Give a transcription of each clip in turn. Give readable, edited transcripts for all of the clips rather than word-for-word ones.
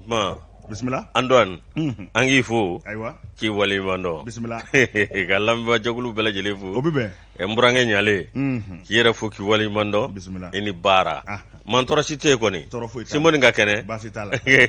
Kuma bisimila Antoine an k'i fo ayiwa k'i waleɲuman dɔn bisimila ka lamɛnbaajɛkulu bɛɛ lajɛlen fo o bɛ bɛn n burankɛ ɲale k'i yɛrɛ fo k'i waleɲuman dɔn bisimila i ni baara Ah. man tɔɔrɔ si tɛ yen kɔni tɔɔrɔ foyi t'a la. Simɔni ka kɛnɛ baasi t'a la bien?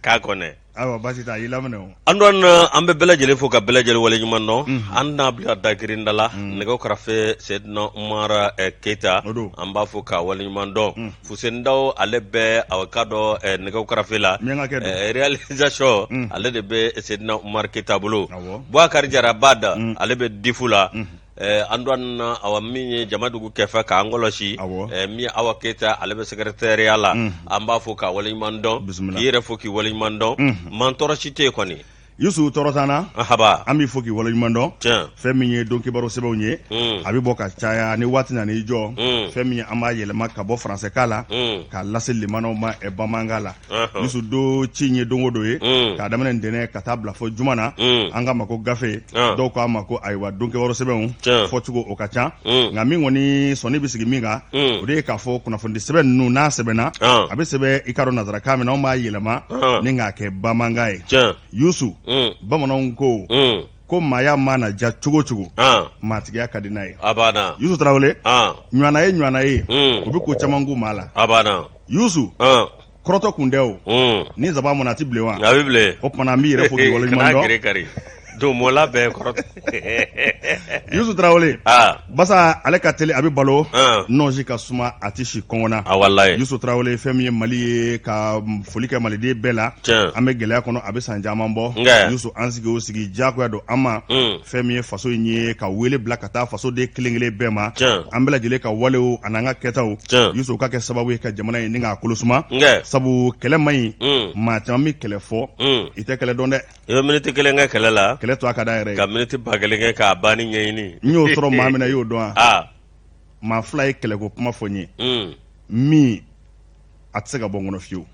K'a kɔnɛ. Ayiwa, baasi t'a y'i laminɛ o. Antoine, an bɛ bɛɛ lajɛlen fo ka bɛɛ lajɛlen waleɲuman dɔn. An n'a bila dakirinda la nɛgɛw karafe Sedina Umar Keyita. O don. An b'a fo ka waleɲuman dɔn. Fuseni Daw, ale bɛ a ka dɔn nɛgɛw karafe la. Miyankakɛ don. Réalisation, ale de bɛ Sedina Umar Keyita bolo. Awɔ. Bubakari Jara Bada, ale bɛ difu la. Antoine, awa, min ye jamadugu kɛfɛ k'an kɔlɔsi, min ye Awa Keyita, ale bɛ secrétariat la, an b'a fo k'a waleɲuman dɔn. Bisimila. K'i yɛrɛ fo k'i waleɲuman dɔn. Man tɔɔrɔ si tɛ yen kɔni. Yusu, tɔɔrɔ t'an na. Haba. An b'i fo k'i waleɲuman dɔn. Tiɲɛ. Fɛn min ye don kibaru sɛbɛnw ye, a bɛ bɔ ka caya ni waati nana i jɔ, fɛn min ye an b'a yɛlɛma ka bɔ faransɛkan la k'a lase limanaw ma bamanankan la. Yusu, don ci in ye don o don ye, k'a daminɛ ntɛnɛn ka taa bila fo juma na, an k'a ma ko gafe, dɔw k'a ma ko ayiwa don kibaru sɛbɛnw, fɔcogo o ka ca, nka min kɔni sɔnni bɛ sigi min kan, o de ye k'a fɔ kunnafonidi sɛbɛn ninnu n'a sɛbɛnna, a bɛ sɛbɛn i k'a dɔn nansarakan min na, anw b'a yɛlɛma ni k'a kɛ bamanankan ye. Yusu, bamananw ko ko maaya mana diya cogo cogo, maatigiya ka di n'a ye. A banna. Yusu Tarawele, ɲɔgɔnna ye ɲɔgɔnna ye, o bɛ ko caman k'u maa la. A banna. Yusu, kɔrɔtɔ kun tɛ o, ni zaban mɔna, a tɛ bilen wa? A bɛ bilen. O tuma na an b'i yɛrɛ fo k'i waleɲuman dɔn. Kari donmɔla bɛɛ kɔrɔtɔ. Yusu Tarawele, basa ale ka teli, a bɛ balo nɔnsi ka suma, a tɛ si kɔngɔ na. A walayi. Yusu Tarawele, fɛn min ye Mali ye, ka foli kɛ maliden bɛɛ la. An bɛ gɛlɛya kɔnɔ, a bɛ san caman bɔ. Yusu, an sigi o sigi diyagoya don an ma. Fɛn min ye faso in ye, ka wele bila ka taa fasoden kelen kelen bɛɛ ma, an bɛɛ lajɛlen ka walew ani an ka kɛtaw, Yusu, ka kɛ sababu ye ka jamana in ni k'a kolo suma, sabu kɛlɛ man ɲi. Maa caman bɛ kɛlɛ fɔ, i tɛ kɛlɛ dɔn dɛ. I bɛ miniti kelen kɛ kɛlɛ la, kɛlɛ to a ka da yɛrɛ ye, ka miniti 1000 kɛ k'a banni ɲɛɲini. N y'o sɔrɔ maa min na, i y'o dɔn wa? Maa fila ye kɛlɛko kuma fɔ n ye min a tɛ se ka bɔ n kɔnɔ fiyewu.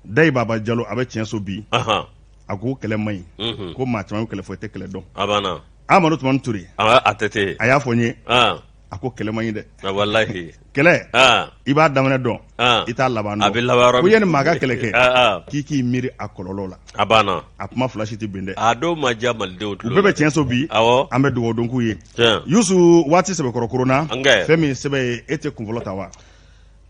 Dayi Baba Jalo, a bɛ tiɲɛso bi, a ko kɛlɛ man ɲi, ko maa caman bɛ kɛlɛ fɔ, i tɛ kɛlɛ dɔn. A banna. Amadu Tumani Ture, a tɛ ten. A y'a fɔ n ye, a ko kɛlɛ man ɲi dɛ. Walahi. Kɛlɛ, i b'a daminɛ dɔn, i t'a laban dɔn. A bɛ laban yɔrɔ ko yanni maa ka kɛlɛ kɛ, k'i k'i miiri a kɔlɔlɔ la. A banna. A kuma fila si tɛ bɛn dɛ. A dɔw ma diya malidenw. U bɛɛ bɛ tiɲɛso bi. An bɛ dugawu don k'u ye. Yusu, waati sɛbɛkɔrɔ koronna. Fɛn min sɛbɛn ye, e tɛ kun fɔlɔ ta wa?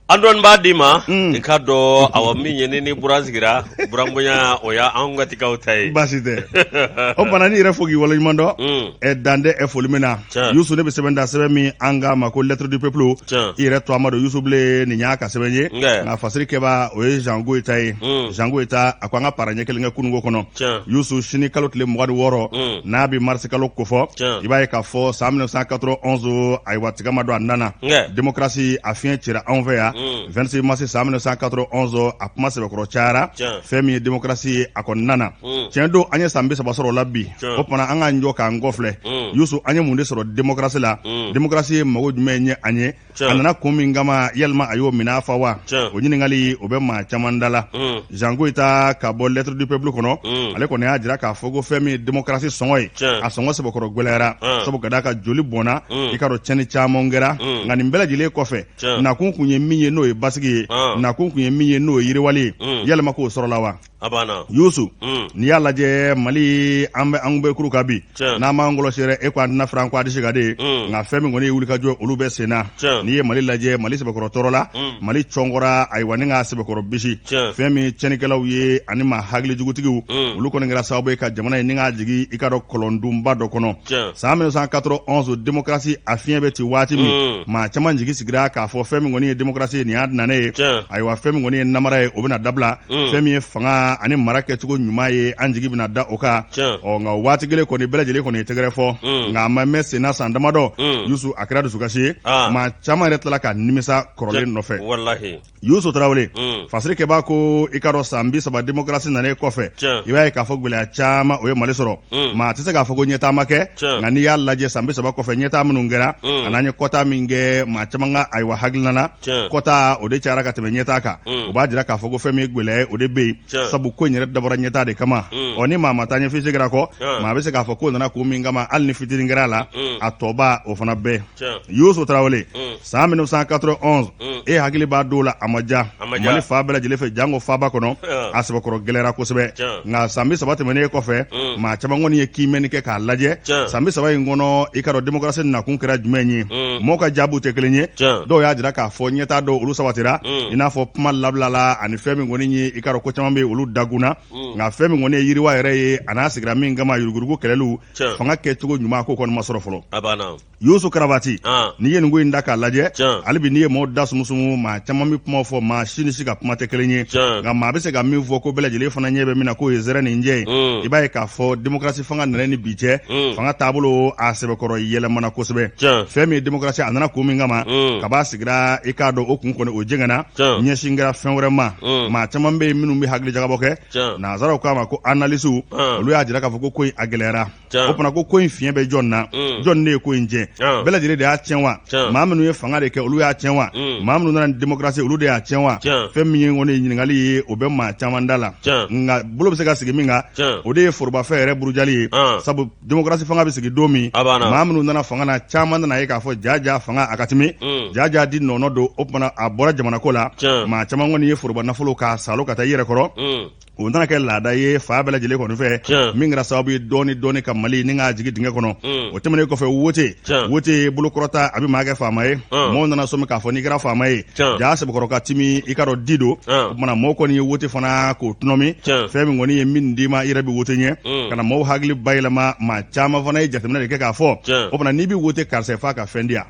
Antoine b'a d'i ma. I ka dɔn, awa, min ye ni buran sigira, buranbonya, o y'anw katikaw ta ye. Baasi tɛ. O bana n'i yɛrɛ fo k'i waleɲuman dɔn. Ɛ dan tɛ ɛ foli min na, Yusu, ne bɛ sɛbɛn ta, sɛbɛn min an k'a ma ko Lettre du peuple. I yɛrɛ to Amadu Yusu Bilen, nin y'a ka sɛbɛn ye, nka fasiri kɛba, o ye Jean Goyita ye. Jean Goyita, a ko an ka para ɲɛ kelen kɛ kununko kɔnɔ. Yusu, sini kalo tile 26, n'a bɛ marisi kalo kofɔ, i b'a ye k'a fɔ san 1991, ayiwa, tiga ma don a nan na, démocratie a fiɲɛ cira anw fɛ yan 26 mars san 1991. A kuma sɛbɛkɔrɔ cayara. Fɛn min ye démocratie ye, a kɔni nana. Tiɲɛ don, an ye san 30 sɔrɔ o la bi. O tuma an k'an jɔ k'an kɔfilɛ. Yusu, an ye mun de sɔrɔ démocratie la? Démocratie ye mago jumɛn ɲɛ an ye? A nana kun min kama, yalima a y'o minɛ fa wa? O ɲininkali, o bɛ maa caman da la. Jean Goyita ka bɔ Lettre du peuple kɔnɔ, ale kɔni y'a jira k'a fɔ ko fɛn min ye démocratie sɔngɔ ye, a sɔngɔ sɛbɛkɔrɔ gwɛlɛyara, sabu ka d'a kan joli bɔnna, i k'a dɔn tiɲɛni caman kɛra. Nka nin bɛɛ lajɛlen kɔfɛ, nakun kun ye min ye, n'o ye basigi ye, nakun kun ye min ye, n'o ye yiriwali ye, yalima k'o sɔrɔla wa? A banna. Yusu, n'i y'a lajɛ Mali, an bɛ an bɛ kuru kan bi, n'an m'an kɔlɔsi yɛrɛ, e ko an tɛna fara an ko a tɛ se ka de. Nka fɛn min kɔni ye wulikajɔ, olu bɛ sen na. N'i ye Mali lajɛ, Mali sɛbɛkɔrɔ tɔɔrɔ la, Mali cɔngɔra, ayiwa, ni k'a sɛbɛkɔrɔ bisi. Fɛn min tiɲɛnikɛlaw ye ani maa hakilijugutigiw, olu kɔni kɛra sababu ye ka jamana in ni k'a jigin, i k'a dɔn, kɔlɔndunba dɔ kɔnɔ. San 1991, démocratie a fiɲɛ bɛ ci waati min, maa caman jigi sigira k'a fɔ fɛn min kɔni ye démocratie ye, nin y'a nanen ye. Ayiwa, fɛn min kɔni ye namara ye, o bɛna dabila. Fɛn min ye fanga ani mara kɛcogo ɲuman ye, an jigi bɛna da o kan. Ɔ nka waati kelen kɔni, bɛɛ lajɛlen kɔni ye tɛgɛrɛ fɔ, nka a ma mɛn senna san damadɔ, Yusu, a kɛra dusukasi ye. Maa caman yɛrɛ tilala ka nimisa kɔrɔlen nɔfɛ. Yusu Tarawele, fasiri kɛbaa ko i k'a dɔn san 30 démocratie nanen kɔfɛ, i b'a ye k'a fɔ gɛlɛya caman o ye Mali sɔrɔ. Maa tɛ se k'a fɔ ko ɲɛtaa ma kɛ, nka n'i y'a lajɛ san 30 kɔfɛ, ɲɛtaa minnu kɛra ani an ye kɔtaa min kɛ, maa caman ka ayiwa hakilina na. Kɔtaa o de cayara ka tɛmɛ ɲɛtaa kan. O b'a jira k'a fɔ ko fɛn min ye gɛlɛya ye, o de bɛ yen, sabu ko in yɛrɛ dabɔra ɲɛtaa de kama. Ɔ ni maa ma taa ɲɛ f'i seginna kɔ, maa bɛ se k'a fɔ k'o nana kun min kama, hali ni fitinin kɛra a la, a tɔba o fana bɛɛ. Yusu Tarawele, san 1991, e hakili b'a dɔw la, a ma diya Mali fan bɛɛ lajɛlen fɛ, janko faaba kɔnɔ, a sɛbɛkɔrɔ gɛlɛyara kosɛbɛ. Nka san 30 tɛmɛnen kɔfɛ, maa caman kɔni ye kiimɛni kɛ k'a lajɛ san 30 in kɔnɔ. I k'a dɔn démocratie nakun kɛra jumɛn ye? Mɔgɔw ka jaabiw tɛ kelen ye. Dɔw y'a jira k'a fɔ ɲɛtaa dɔw olu sabatira, i n'a fɔ kuma labilala, ani fɛn min kɔni ye, i k'a dɔn ko caman bɛ olu dagunna. Nka fɛn min kɔni ye yiriwa yɛrɛ ye, a n'a sigira min kama, yuruguyurugu kɛlɛliw, fanga kɛcogo ɲuman, ko kɔni ma sɔrɔ fɔlɔ. Yusu Karavati, n'i ye nin ko in da k'a lajɛ, hali bi n'i ye maaw da sumusumu, maa caman bɛ kuma fɔ, maa si ni si ka kuma tɛ kelen ye. Nka maa bɛ se ka min fɔ ko bɛɛ lajɛlen fana ɲɛ bɛ min na, k'o ye zɛrɛ ni jɛ ye. I b'a ye k'a fɔ démocratie fanga nana ni bi cɛ, fanga taabolo a sɛbɛkɔrɔ yɛlɛmana kosɛbɛ. Fɛn min ye démocratie, a nana kun min kama, kaba sigira, i k'a dɔn o kun kɔni o jɛngɛnna, ɲɛsin kɛra fɛn wɛrɛ ma. Maa caman bɛ yen minnu bɛ hakili jagabɔ kɛ, nanzaraw k'a ma ko analyste, olu y'a jira k'a fɔ ko ko in a gɛlɛyara. O fana ko ko in fiɲɛ bɛ jɔn na? Jɔn de ye ko in tiɲɛ? Bɛɛ lajɛlen de y'a tiɲɛ wa? Maa minnu ye fanga de kɛ, olu y'a tiɲɛ wa? Maa minnu nana ni démocratie, olu de y'a tiɲɛ wa? Fɛn min ye kɔni ɲininkali ye, o bɛ maa caman da la. Nka bolo bɛ se ka sigi min kan, o de ye forobafɛn yɛrɛ burujali ye, sabu démocratie fanga bɛ sigi don min, maa minnu nana fanga na, caman nana ye k'a fɔ jaja fanga a ka timi, jaja di nɔnɔ don. O tuma a bɔra jamana ko la, maa caman kɔni ye foroba nafolo k'a salo ka taa i yɛrɛ kɔrɔ. O nana kɛ laada ye fan bɛɛ lajɛlen kɔni fɛ, min kɛra sababu ye dɔɔni dɔɔni ka Mali ni k'a jigin dingɛ kɔnɔ. O tɛmɛnen kɔfɛ, wote wote bolokɔrɔta, a bɛ maa kɛ faama ye. Maaw nana sɔmi k'a fɔ n'i kɛra faama ye, jaa sɛbɛkɔrɔ ka timi, i k'a dɔn di don. O tuma maaw kɔni ye wote fana k'o tɔnɔmi. Fɛn min kɔni ye min d'i ma, i yɛrɛ bɛ wote ɲɛ ka na maaw hakili bayɛlɛma. Maa caman fana ye jateminɛ de kɛ k'a fɔ o fana n'i bɛ wote karisa f'a ka fɛn di yan.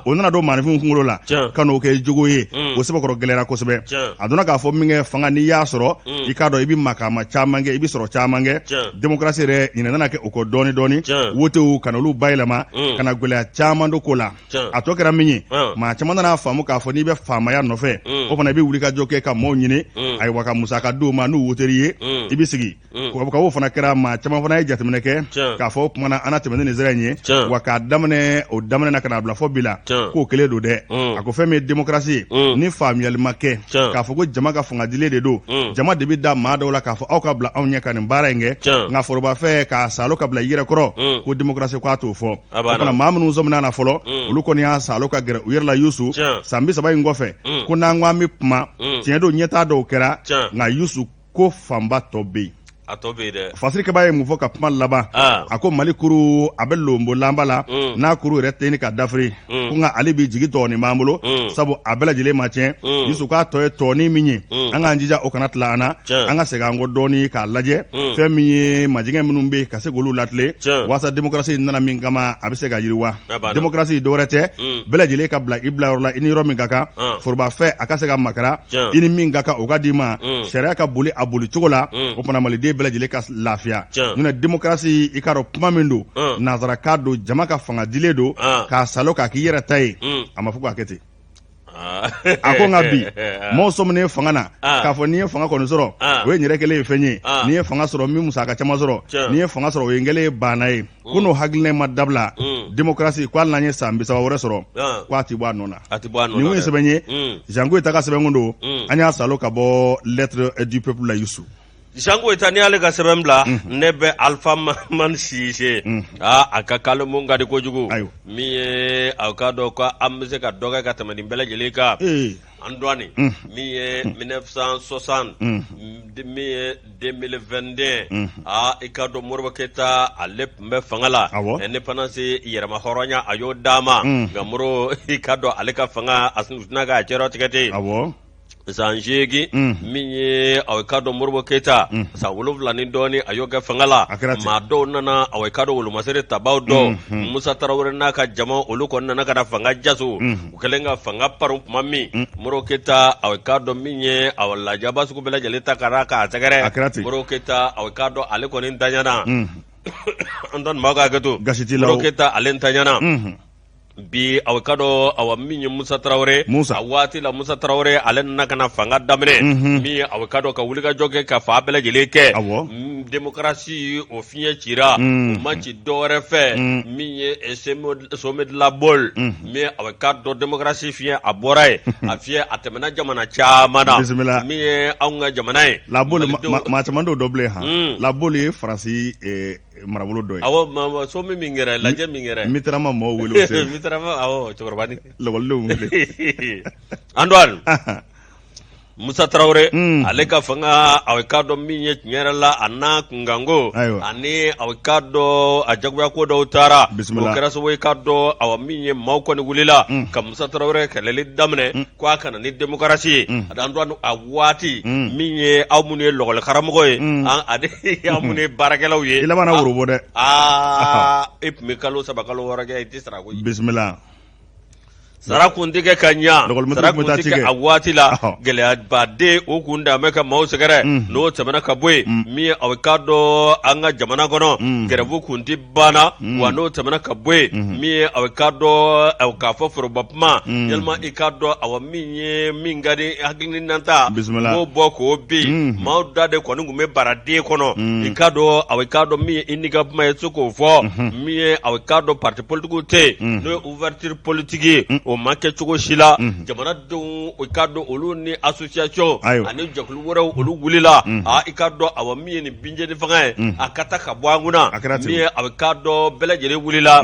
O nana don maaninfinw kunkolo la ka n'o kɛ jogo ye. O sɛbɛkɔrɔ gɛlɛyara kosɛbɛ. A donna k'a fɔ min kɛ fanga, n'i y'a sɔrɔ, i k'a dɔn i bɛ makaama caman kɛ, i bɛ sɔrɔ caman kɛ. Démocratie yɛrɛ ɲinɛ nana kɛ o kɔ dɔɔni dɔɔni, wotew ka n'olu bayɛlɛma, ka na gɛlɛya caman don ko la. A tɔ kɛra min ye, maa caman nana faamu k'a fɔ n'i bɛ faamaya nɔfɛ, o fana i bɛ wuli ka jɔ kɛ ka maaw ɲini, ayiwa, ka musaka d'u ma, n'u woter'i ye, i bɛ sigi. O fana kɛra maa caman fana ye jateminɛ kɛ k'a fɔ o tuma na an na tɛmɛ ni nin sira in ye wa, k'a daminɛ o daminɛ na ka n'a bila fɔ bi la, k'o kelen don dɛ. A ko fɛn min ye démocratie ye, ni faamuyali ma kɛ k'a fɔ ko jama ka fanga dilen de don, jama de bɛ da maa dɔw la k'a fɔ aw ka bila anw ɲɛ ka nin baara in kɛ, nka forobafɛn k'a salo ka bila i yɛrɛ kɔrɔ, ko démocratie k'a t'o fɔ. O fana maa minnu sɔmina na fɔlɔ, olu kɔni y'a salo ka gɛrɛ u yɛrɛ la. Yusu, san 30 in kɔfɛ, ko n'an ko an bɛ kuma, tiɲɛ don, ɲɛtaa dɔw kɛra, nka Yusu, ko fanba tɔ bɛ yen. A tɔ bɛ yen dɛ. Fasirikɛba ye mun fɔ ka kuma laban? A ko Mali kuru a bɛ lonbo lanba la, n'a kuru yɛrɛ tɛ ɲini ka dafiri, ko nka ale bi jigi tɔɔni b'an bolo, sabu a bɛɛ lajɛlen ma tiɲɛ. Yusu k'a tɔ ye tɔɔni min ye, an k'an jija o kana tila an na, an ka segin an kɔ dɔɔni k'a lajɛ fɛn min ye majigɛ minnu bɛ yen, ka se k'olu latilen, walasa démocratie nana min kama, a bɛ se ka yiriwa. Démocratie dɔwɛrɛ tɛ, bɛɛ lajɛlen ka bila i bila yɔrɔ la, i ni yɔrɔ min ka kan, forobafɛn a ka se ka makara, i ni min ka kan o ka d'i ma, sariya ka boli a boli cogo la, o fana maliden bɛɛ lajɛlen ka lafiya. N'o démocratie, i k'a dɔn kuma min don, nansarakan don, jama ka fanga dilen don k'a salo k'a k'i yɛrɛ ta ye. A ma fɔ k'a kɛ ten. A ko nka bi maaw sɔminen fanga na k'a fɔ n'i ye fanga kɔni sɔrɔ, o ye n yɛrɛ kɛlen ye fɛn ye, n'i ye fanga sɔrɔ, n bɛ musaka caman sɔrɔ, n'i ye fanga sɔrɔ, o ye n kɛlen ye baana ye, ko n'o hakilina ma dabila, démocratie ko hali n'an ye san 30 wɛrɛ sɔrɔ, ko a tɛ bɔ a nɔ na. Nin kun ye sɛbɛn ye, Jean Goyita ka sɛbɛn kun don, an y'a salo ka bɔ Lettre du peuple la. Yusu. Jean Goyita, n'i y'ale ka sɛbɛn bila, ne bɛ Alpha Mahamani Sise, aa, a ka kalimu ka di kojugu. Min ye aw k'a dɔn ko an bɛ se ka dɔ kɛ ka tɛmɛ nin bɛɛ lajɛlen kan. An dɔɔni min ye 1960, min ye 2021, aa, i k'a dɔn Modibo Keyita ale tun bɛ fanga la. Indépendance, yɛrɛma hɔrɔnya, a y'o d'a ma. Nka Modibo, i k'a dɔn ale ka fanga a sinna k'a cɛrɔ tigɛ ten. San 8 min ye aw k'a dɔn Modibo Keyita, san 7 ni dɔɔni a y'o kɛ fanga la. Maa dɔw nana, aw k'a dɔn wolomasiri tabaw dɔn, Musa Tarawele n'a ka jama, olu kɔni nana ka na fanga jaso. U kɛlen ka fanga paron tuma min, Modibo Keyita, aw k'a dɔn min ye aw lajaba sugu bɛɛ lajɛlen ta ka k'a sɛgɛrɛ, Modibo Keyita, aw k'a dɔn ale kɔni ntanyana. An dɔn maaw ka hakɛ to, Modibo Keyita ale ntanyana. Bi aw ka dɔn awa min ye Musa Tarawele Musa a waati la Musa Tarawele ale nana ka na fanga daminɛ mhm. min ye aw ka dɔn ka wulikajɔ kɛ ka fan bɛɛ lajɛlen kɛ awɔ démocratie o fiɲɛ cira o ma ci dɔwɛrɛ fɛ min ye sommet de la Baule min ye aw ka dɔn démocratie fiɲɛ a bɔra yen a fiɲɛ a tɛmɛna jamana caman na bisimila min ye anw ka jamana ye La Baule maa caman t'o dɔn bilen han La Baule ye Faransi marabolo dɔ ye awɔ sommet min kɛra lajɛ min kɛra Mitterrand ma maaw wele o sen Mitterrand awɔ cɛkɔrɔba ni lakɔlidenw wele Antoine Musa Tarawele ale ka fanga aw k'a dɔn min ye tiɲɛ yɛrɛ la a n'a kunkanko ani aw k'a dɔn a jagoya ko dɔw taara o kɛra sababu ye k'a dɔn awa min ye maaw kɔni wulila ka Musa Tarawele kɛlɛli daminɛ ko a ka na ni démocratie ye Antoine a waati min ye aw minnu ye lɔgɔlikaramɔgɔ ye ani aw minnu ye baarakɛlaw ye i labanna woro bɔ dɛ aa e tun bɛ kalo 3 kalo 6 kɛ i tɛ sara koyi bisimila sara kun tɛ kɛ ka ɲa sara kun tɛ kɛ a waati la gɛlɛyabaden o kun da bɛ ka maaw sɛgɛrɛ n'o tɛmɛna ka bɔ yen min ye aw k'a dɔn an ka jamana kɔnɔ grève kun tɛ banna wa n'o tɛmɛna ka bɔ yen min ye aw k'a dɔn k'a fɔ foroba kuma yalima i k'a dɔn awa min ye min ka di hakilina ta b'o bɔ k'o bin maaw da de kɔni tun bɛ baraden kɔnɔ i k'a dɔn aw k'a dɔn min ye i n'i ka kuma ye se k'o fɔ min ye aw k'a dɔn parti politique tɛ yen n'o ye ouverture politique ye o ma kɛ cogo si la jamanadenw i k'a dɔn olu ni association ani jɛkulu wɛrɛw olu wulila aa i k'a dɔn awa min ye nin binjeni fanga ye a ka taa ka bɔ an kunna min ye aw k'a dɔn bɛɛ lajɛlen wulila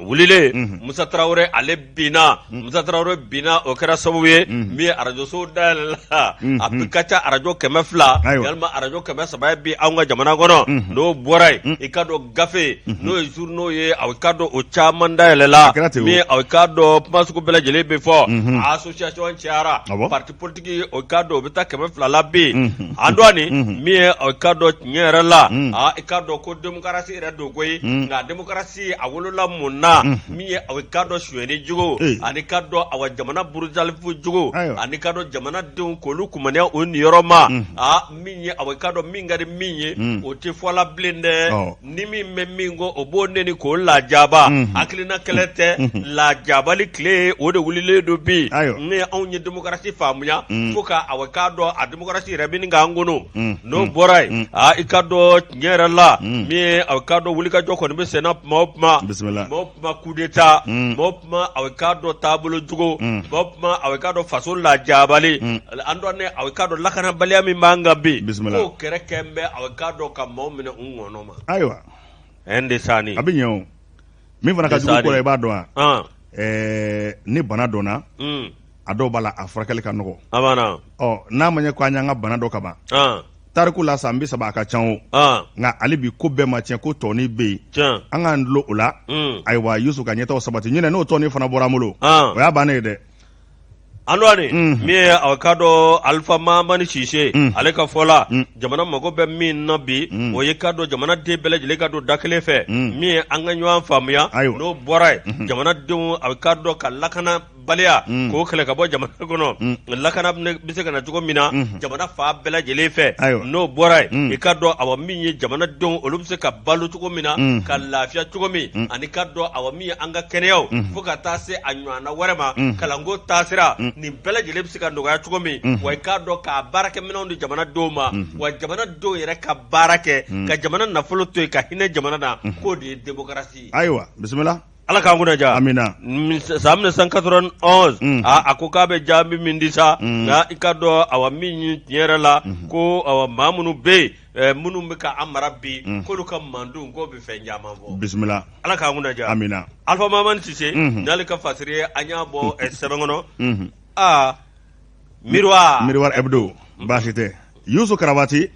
wulilen Musa Tarawele ale binna Musa Tarawele binna o kɛra sababu ye min ye arajoso dayɛlɛla a bɛ ka ca arajo 200 yalima arajo 300 ye bi anw ka jamana kɔnɔ n'o bɔra yen i k'a dɔn gafe n'o ye journaux ye aw k'a dɔn o caman dayɛlɛla min ye aw k'a dɔn kuma sugu bɛɛ lajɛlen bɛ fɔ association cayara parti politique o k'a dɔn o bɛ taa 200 la bi Antoine min ye aw k'a dɔn tiɲɛ yɛrɛ la aa i k'a dɔn ko démocratie yɛrɛ don koyi nka démocratie a wolola mun na min ye aw k'a dɔn sonyɛni jogo ani k'a dɔn awa jamana burujali jogo ani k'a dɔn jamanadenw k'olu kumaniya o niyɔrɔ ma aa min ye aw k'a dɔn min ka di min ye o tɛ fɔ la bilen dɛ ni min bɛ min kɔ o b'o neni k'o lajaba hakilina kɛlɛ tɛ lajabali tile o de wulilen don bi ni anw ye démocratie faamuya fo ka aw k'a dɔn a démocratie yɛrɛ bɛ k'an kɔnɔ n'o bɔra yen aa i k'a dɔn tiɲɛ yɛrɛ la min ye aw k'a dɔn wulikajɔ kɔni bɛ senna tuma o tuma tuma o tuma coup d'état tuma o tuma aw k'a dɔn taabolo jugu tuma o tuma aw k'a dɔn faso lajabali Antoine aw k'a dɔn lakanabaliya min b'an kan bi k'o kɛrɛ kɛlen bɛ aw k'a dɔn ka maaw minɛ u ŋɔnɔ ma ayiwa ɛn de sani a bɛ ɲɛ o min fana ka jugu ko la i b'a dɔn wa ni bana dɔnna a dɔw b'a la a furakɛli ka nɔgɔ a banna ɔ n'a ma ɲɛ ko an y'an ka bana dɔn ka ban tariku la san 30 a ka ca o nka hali bi ko bɛɛ ma tiɲɛ ko tɔnin bɛ yen an k'an dulon o la ayiwa Yusu ka ɲɛtaaw sabati ɲinɛ n'o tɔnin fana bɔra an bolo o y'a bannen ye dɛ Antoine min ye aw k'a dɔn Alifa Mahamani Sise ale ka fɔ la jamana mago bɛ min na bi o ye k'a dɔn jamanaden bɛɛ lajɛlen ka don da kelen fɛ min ye an ka ɲɔgɔn faamuya n'o bɔra yen jamanadenw a k'a dɔn ka lakana baliya k'o kɛlɛ ka bɔ jamana kɔnɔ lakana bɛ se ka na cogo min na jamana fan bɛɛ lajɛlen fɛ n'o bɔra yen i k'a dɔn awa min ye jamanadenw olu bɛ se ka balo cogo min na ka lafiya cogo min ani k'a dɔn awa min ye an ka kɛnɛyaw fo ka taa se a ɲɔgɔnna wɛrɛ ma kalanko taasira nin bɛɛ lajɛlen bɛ se ka nɔgɔya cogo min wa i k'a dɔn k'a baarakɛminɛnw di jamanadenw ma wa jamanadenw yɛrɛ ka baara kɛ ka jamana nafolo to yen ka hinɛ jamana na k'o de ye démocratie ye ayiwa bisimila Ala k'an kunna diya amina san 1991 a ko k'a bɛ jaabi min di sa nka i k'a dɔn awa min ye tiɲɛ yɛrɛ la ko awa maa minnu bɛ yen minnu bɛ ka an mara bi k'olu ka mandenw k'o bɛ fɛn caman fɔ bisimila ala k'an kunna diya amina Alifa Mahamani Sise n'ale ka fasiri ye an y'a bɔ sɛbɛn kɔnɔ aa Miroir Miroir Hebdo baasi tɛ Yusu Karabati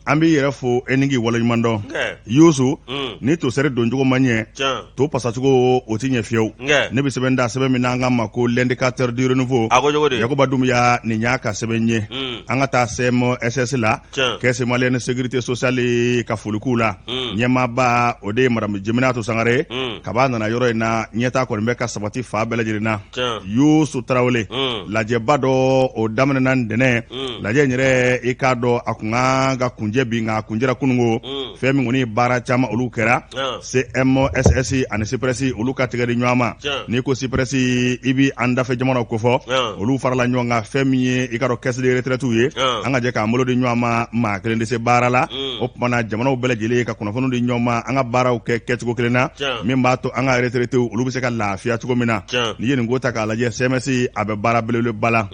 an b'i yɛrɛ fo e ni k'i waleɲuman dɔn Yusu ni toseri doncogo ma ɲɛ to pasacogo o tɛ ɲɛ fiyewu ne bɛ sɛbɛn da sɛbɛn min n'an k'a ma ko l'indicateur du renouveau Yakuba Dunbiya nin y'a ka sɛbɛn ye an ka taa CMSS la Caisse malienne sécurité sociale ka foli k'u la ɲɛmaaba o de ye madame Jeminatu Sangare kab'a nana yɔrɔ in na ɲɛtaa kɔni bɛ ka sabati fan bɛɛ lajɛlen na Yusu Tarawele lajɛba dɔ o daminɛna ntɛnɛn lajɛ in yɛrɛ i k'a dɔn a kun kan ka kuncɛ bi nka a kuncɛra kununko. Fɛn min kɔni baara caman olu kɛra CMSS ani CIPRES olu ka tɛgɛ di ɲɔgɔn ma. N'i ko CIPRES, i bɛ an dafɛ jamanaw kofɔ, olu farala ɲɔgɔn kan. Fɛn min ye i ka dɔn caisse de retraite ye, an ka jɛ k'an bolo di ɲɔgɔn ma, maa kelen tɛ se baara la. O tuma na jamanaw bɛɛ lajɛlen ka kunnafoni di ɲɔgɔn ma, an ka baaraw kɛ kɛcogo kelen na, min b'a to an ka retraités olu bɛ se ka lafiya cogo min na. N'i ye nin ko ta k'a lajɛ, CMS a bɛ baara belebeleba la.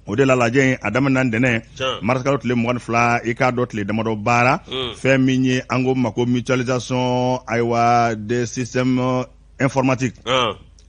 O de la lajɛ in a daminɛna ntɛnɛn marisikalo tile 22, i k'a dɔn tile damadɔ baara. Fɛn min ye an ko ma ko mutualisation, ayiwa, des systèmes informatiques,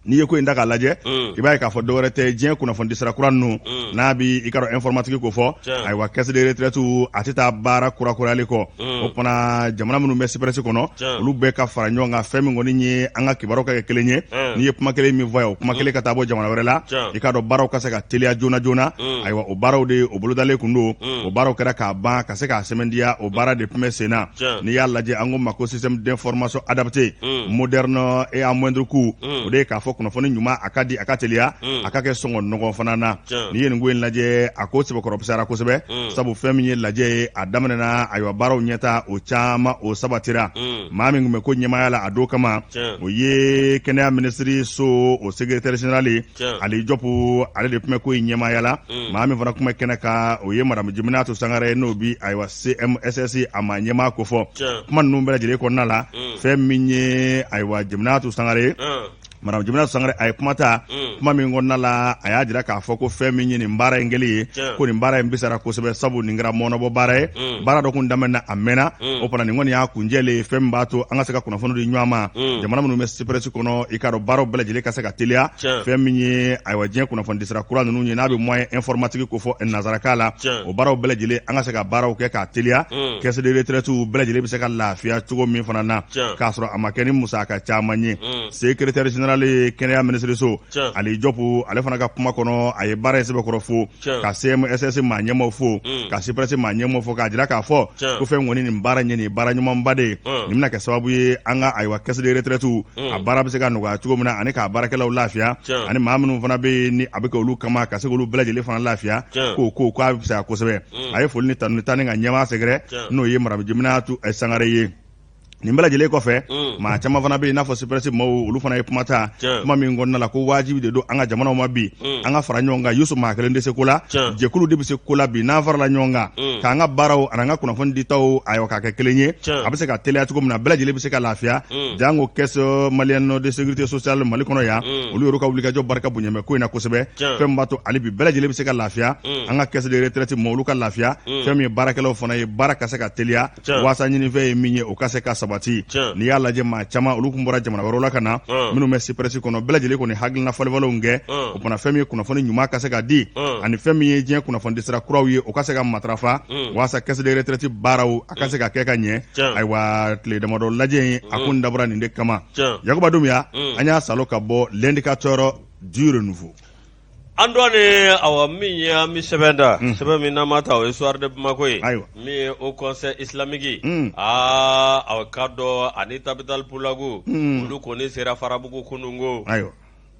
n'i ye ko in ta k'a lajɛ, i b'a ye k'a fɔ dɔwɛrɛ tɛ, diɲɛ kunnafoni sira kura ninnu n'a bi i ka dɔn informatique ko fɔ. Ayiwa, caisse de retraite a tɛ taa baara kurakurayali kɔ. O fana jamana minnu bɛ CIPRES kɔnɔ, olu bɛɛ ka fara ɲɔgɔn kan. Fɛn min kɔni ye an ka kibaru ka kɛ kelen ye, n'i ye kuma kelen min fɔ yan, o kuma kelen ka taa bɔ jamana wɛrɛ la, i k'a dɔn baaraw ka se ka teliya joona joona. Ayiwa, o baaraw de o bolodalen kun don. O baaraw kɛra k'a ban ka se k'a sɛmɛntiya, o baara de tun bɛ sen na. N'i y'a lajɛ, an ko ma ko système d'information adapté, moderne et à moindre coût, o de ye k'a fɔ kunnafoni ɲuman a ka di, a ka teliya, a ka kɛ sɔngɔ nɔgɔn fana na. N'i ye nin ko in lajɛ, a ko sɛbɛkɔrɔ fisayara kosɛbɛ, sabu fɛn min ye lajɛ ye, a daminɛna, ayiwa, baaraw ɲɛta o caman o sabatira. Maa min tun bɛ ko ɲɛmaaya la a don kama, o ye kɛnɛya minisiri so o secrétaire général ye, Ali Jɔpu, ale de tun bɛ ko in ɲɛmaaya la. Maa min fana tun bɛ kɛnɛ kan, o ye madame Jeminatu Sangare, n'o bi, ayiwa, CMSS a ma ɲɛmaa kofɔ. Kuma ninnu bɛɛ lajɛlen kɔnɔna la, fɛn min ye, ayiwa, Jeminatu Sangare, madame Jeminatu Sangare, a ye kuma ta. Kuma min kɔnɔna la, a y'a jira k'a fɔ ko fɛn min ye nin baara in kɛli ye, ko nin baara in bisara kosɛbɛ, sabu nin kɛra mɔnɔbɔ baara ye. Baara dɔ kun daminɛna a mɛnna, o fana nin kɔni y'a kuncɛlen ye. Fɛn min b'a to an ka se ka kunnafoni di ɲɔgɔn ma, jamana minnu bɛ CIPRES kɔnɔ, i k'a dɔn baaraw bɛɛ lajɛlen ka se ka teliya. Fɛn min ye, ayiwa, diɲɛ kunnafoni sira kura ninnu ye, n'a bɛ moyen informatique ko fɔ nansarakan la, o baaraw bɛɛ lajɛlen, an ka se ka baaraw kɛ k'a teliya, caisse de retraite bɛɛ lajɛlen bɛ se ka lafiya cogo min fana na, k'a sɔrɔ a ma kɛ ni musaka caman ye. Secrétaire général ye kɛnɛya minisiriso, Ali Jɔpu, ale fana ka kuma kɔnɔ, a ye baara in sɛbɛkɔrɔ fo, ka CMSS maa ɲɛmaaw fo, ka CIPRES maa ɲɛmaaw fo, k'a jira k'a fɔ ko fɛn kɔni nin baara in ye nin baara ɲumanba de ye. Nin bɛna kɛ sababu ye an ka, ayiwa, caisse de retraite a baara bɛ se ka nɔgɔya cogo min na, ani k'a baarakɛlaw lafiya, ani maa minnu fana bɛ yen ni a bɛ kɛ olu kama, ka se k'olu bɛɛ lajɛlen fana lafiya, k'o k'a bɛ fisaya kosɛbɛ. A ye foli ni tanuni ta ni ka ɲɛmaa sɛgɛrɛ, n'o ye madame Jeminatu Sangare ye. Nin bɛɛ lajɛlen kɔfɛ, maa caman fana bɛ yen, i n'a fɔ CIPRES maaw, olu fana ye kuma ta. Kuma min kɔnɔna la ko wajibi de don an ka jamanaw ma bi, an ka fara ɲɔgɔn kan. Yusu, maa kelen tɛ se ko la, jɛkulu de bɛ se ko la bi. N'an farala ɲɔgɔn kan k'an ka baaraw ani an ka kunnafoni ditaw, ayiwa, k'a kɛ kelen ye, a bɛ se ka teliya cogo min na, bɛɛ lajɛlen bɛ se ka lafiya. Janko caisse malienne de sécurité sociale Mali kɔnɔ yan, olu yɛrɛ ka wulikajɔ barika bonya bɛ ko in na kosɛbɛ. Fɛn min b'a to hali bi bɛɛ lajɛlen bɛ se ka lafiya, an ka caisse de retraite maaw, olu ka lafiya, fɛn min ye baarakɛlaw fana ye, baara ka se ka teliya, waasa ɲinifɛn ye min ye, o ka se ka sabati. N'i y'a lajɛ, maa caman olu kun bɔra jamana wɛrɛw la ka na, minnu bɛ CIPRES kɔnɔ, bɛɛ lajɛlen kɔni hakilina falenfalenw kɛ. O fana fɛn min ye kunnafoni ɲuman ka se ka di, ani fɛn min ye diɲɛ kunnafoni sira kuraw ye, o ka se ka matarafa, waasa caisse de retraite baaraw a ka se ka kɛ ka ɲɛ. Ayiwa, tile damadɔ lajɛ in a kun dabɔra nin de kama. Yakuba Dunbiya, an y'a salo ka bɔ L'Indicateur du Renouveau. An dɔɔnin, awa, min ye an bɛ sɛbɛn da, sɛbɛn min n'an b'a ta, o ye Soir de Bamako ye. Ayiwa, min ye Haut Conseil islamique, aa, aw k'a dɔn ani Tabital Pulagu, olu kɔni sera Farabugu kununko. Ayiwa.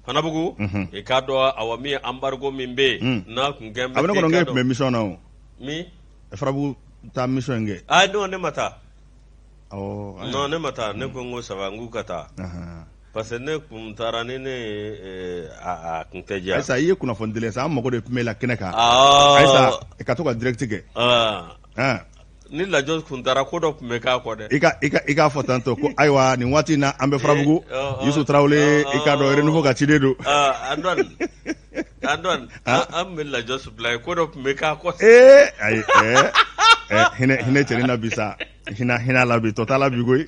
Fanabugu, i k'a dɔn, awa, min ye embargo min bɛ yen n'a kun kɛ. A bɛ ne kɔnɔ k'e tun bɛ mission na o. Min? Farabugu taa mission in kɛ. Aa non, ne ma taa. Awɔ. Non, ne ma taa, ne ko n ko ça va, n k'u ka taa. Parce que ne kun taara ni ne a kun tɛ diya. Ayisa, i ye kunnafonidila ye sa, an mago de tun b'e la kɛnɛ kan. Ayisa, ka to ka direct kɛ. Ni Lajɔ kun taara, ko dɔ tun bɛ k'a kɔ dɛ. I k'a fɔ tantɔ ko ayiwa, nin waati in na an bɛ Farabugu, Yusu Tarawele, i k'a dɔn Renouveau ka ciden don. An an bɛ Lajɔ bila yen, ko dɔ tun bɛ k'a kɔ. Ee ayi, hinɛ hinɛ cɛnin na bi sa. Hinɛ hinɛ la bi, tɔ t'a la bi koyi,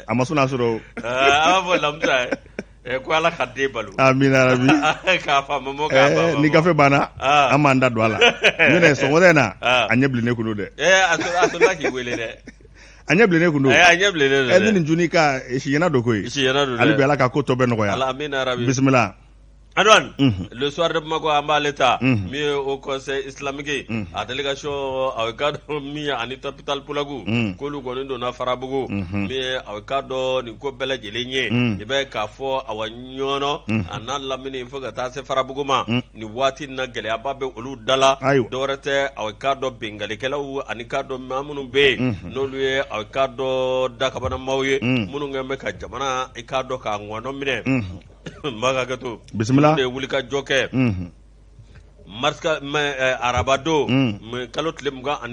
a ma sɔn sɔrɔ. An b'a fɔ Lamisa ye ko Ala ka den balo. Amina rabi. K'a fa mɔmɔ. Ni gafe banna, an b'an da don a la. N'o tɛ sɔgɔmada in na, a ɲɛ bilennen kun don dɛ. A sɔrɔla k'i wele dɛ. A ɲɛ bilennen kun don. A ɲɛ bilennen don. Ni nin junni ka si ɲɛna don koyi. Si ɲɛna don dɛ. Hali bi Ala ka ko tɔ bɛɛ nɔgɔya. Amina rabi. Bisimila. Antoine, Le Soir de Bamako an b'ale ta min ye Haut Conseil islamique a délégation a k'a dɔn min ye ani Tabital Pulaku k'olu kɔni donna Farabugu min ye a k'a dɔn nin ko bɛɛ lajɛlen ye i bɛ k'a fɔ awa Ɲɔnɔ a n'a lamini fo ka taa se Farabugu ma nin waati in na gɛlɛyaba bɛ olu da la dɔwɛrɛ tɛ a k'a dɔn binkannikɛlaw ani k'a dɔn maa minnu bɛ yen n'olu ye a k'a dɔn dakabanamaw ye minnu kɛlen bɛ ka jamana i k'a dɔn k'a ŋɔnɔ minɛ n b'a hakɛ to bisimila de ye wulikajɔ kɛ arabadon kalo tile 24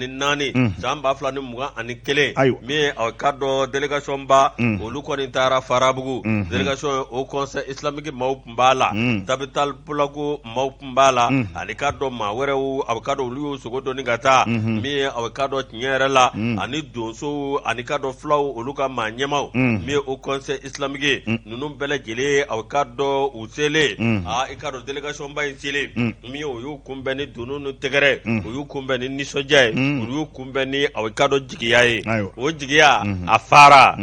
san 2021 ayiwa min ye a k'a dɔn délégation ba olu kɔni taara Farabugu délégation Haut Conseil islamique maaw tun b'a la Tabital Pulaku maaw tun b'a la ani k'a dɔn maa wɛrɛw a k'a dɔn olu y'u sogo doni ka taa min ye a k'a dɔn tiɲɛ yɛrɛ la ani donsow ani k'a dɔn fulaw olu ka maa ɲɛmaw min ye Haut Conseil islamique ninnu bɛɛ lajɛlen a k'a dɔn u selen aa i k'a dɔn délégation ba in selen min ye u y'u kunbɛn ni dunun ni tɛgɛrɛ u y'u kunbɛn ni nisɔndiya ye u y'u kunbɛn ni a k'a dɔn jigiya ye o jigiya a fara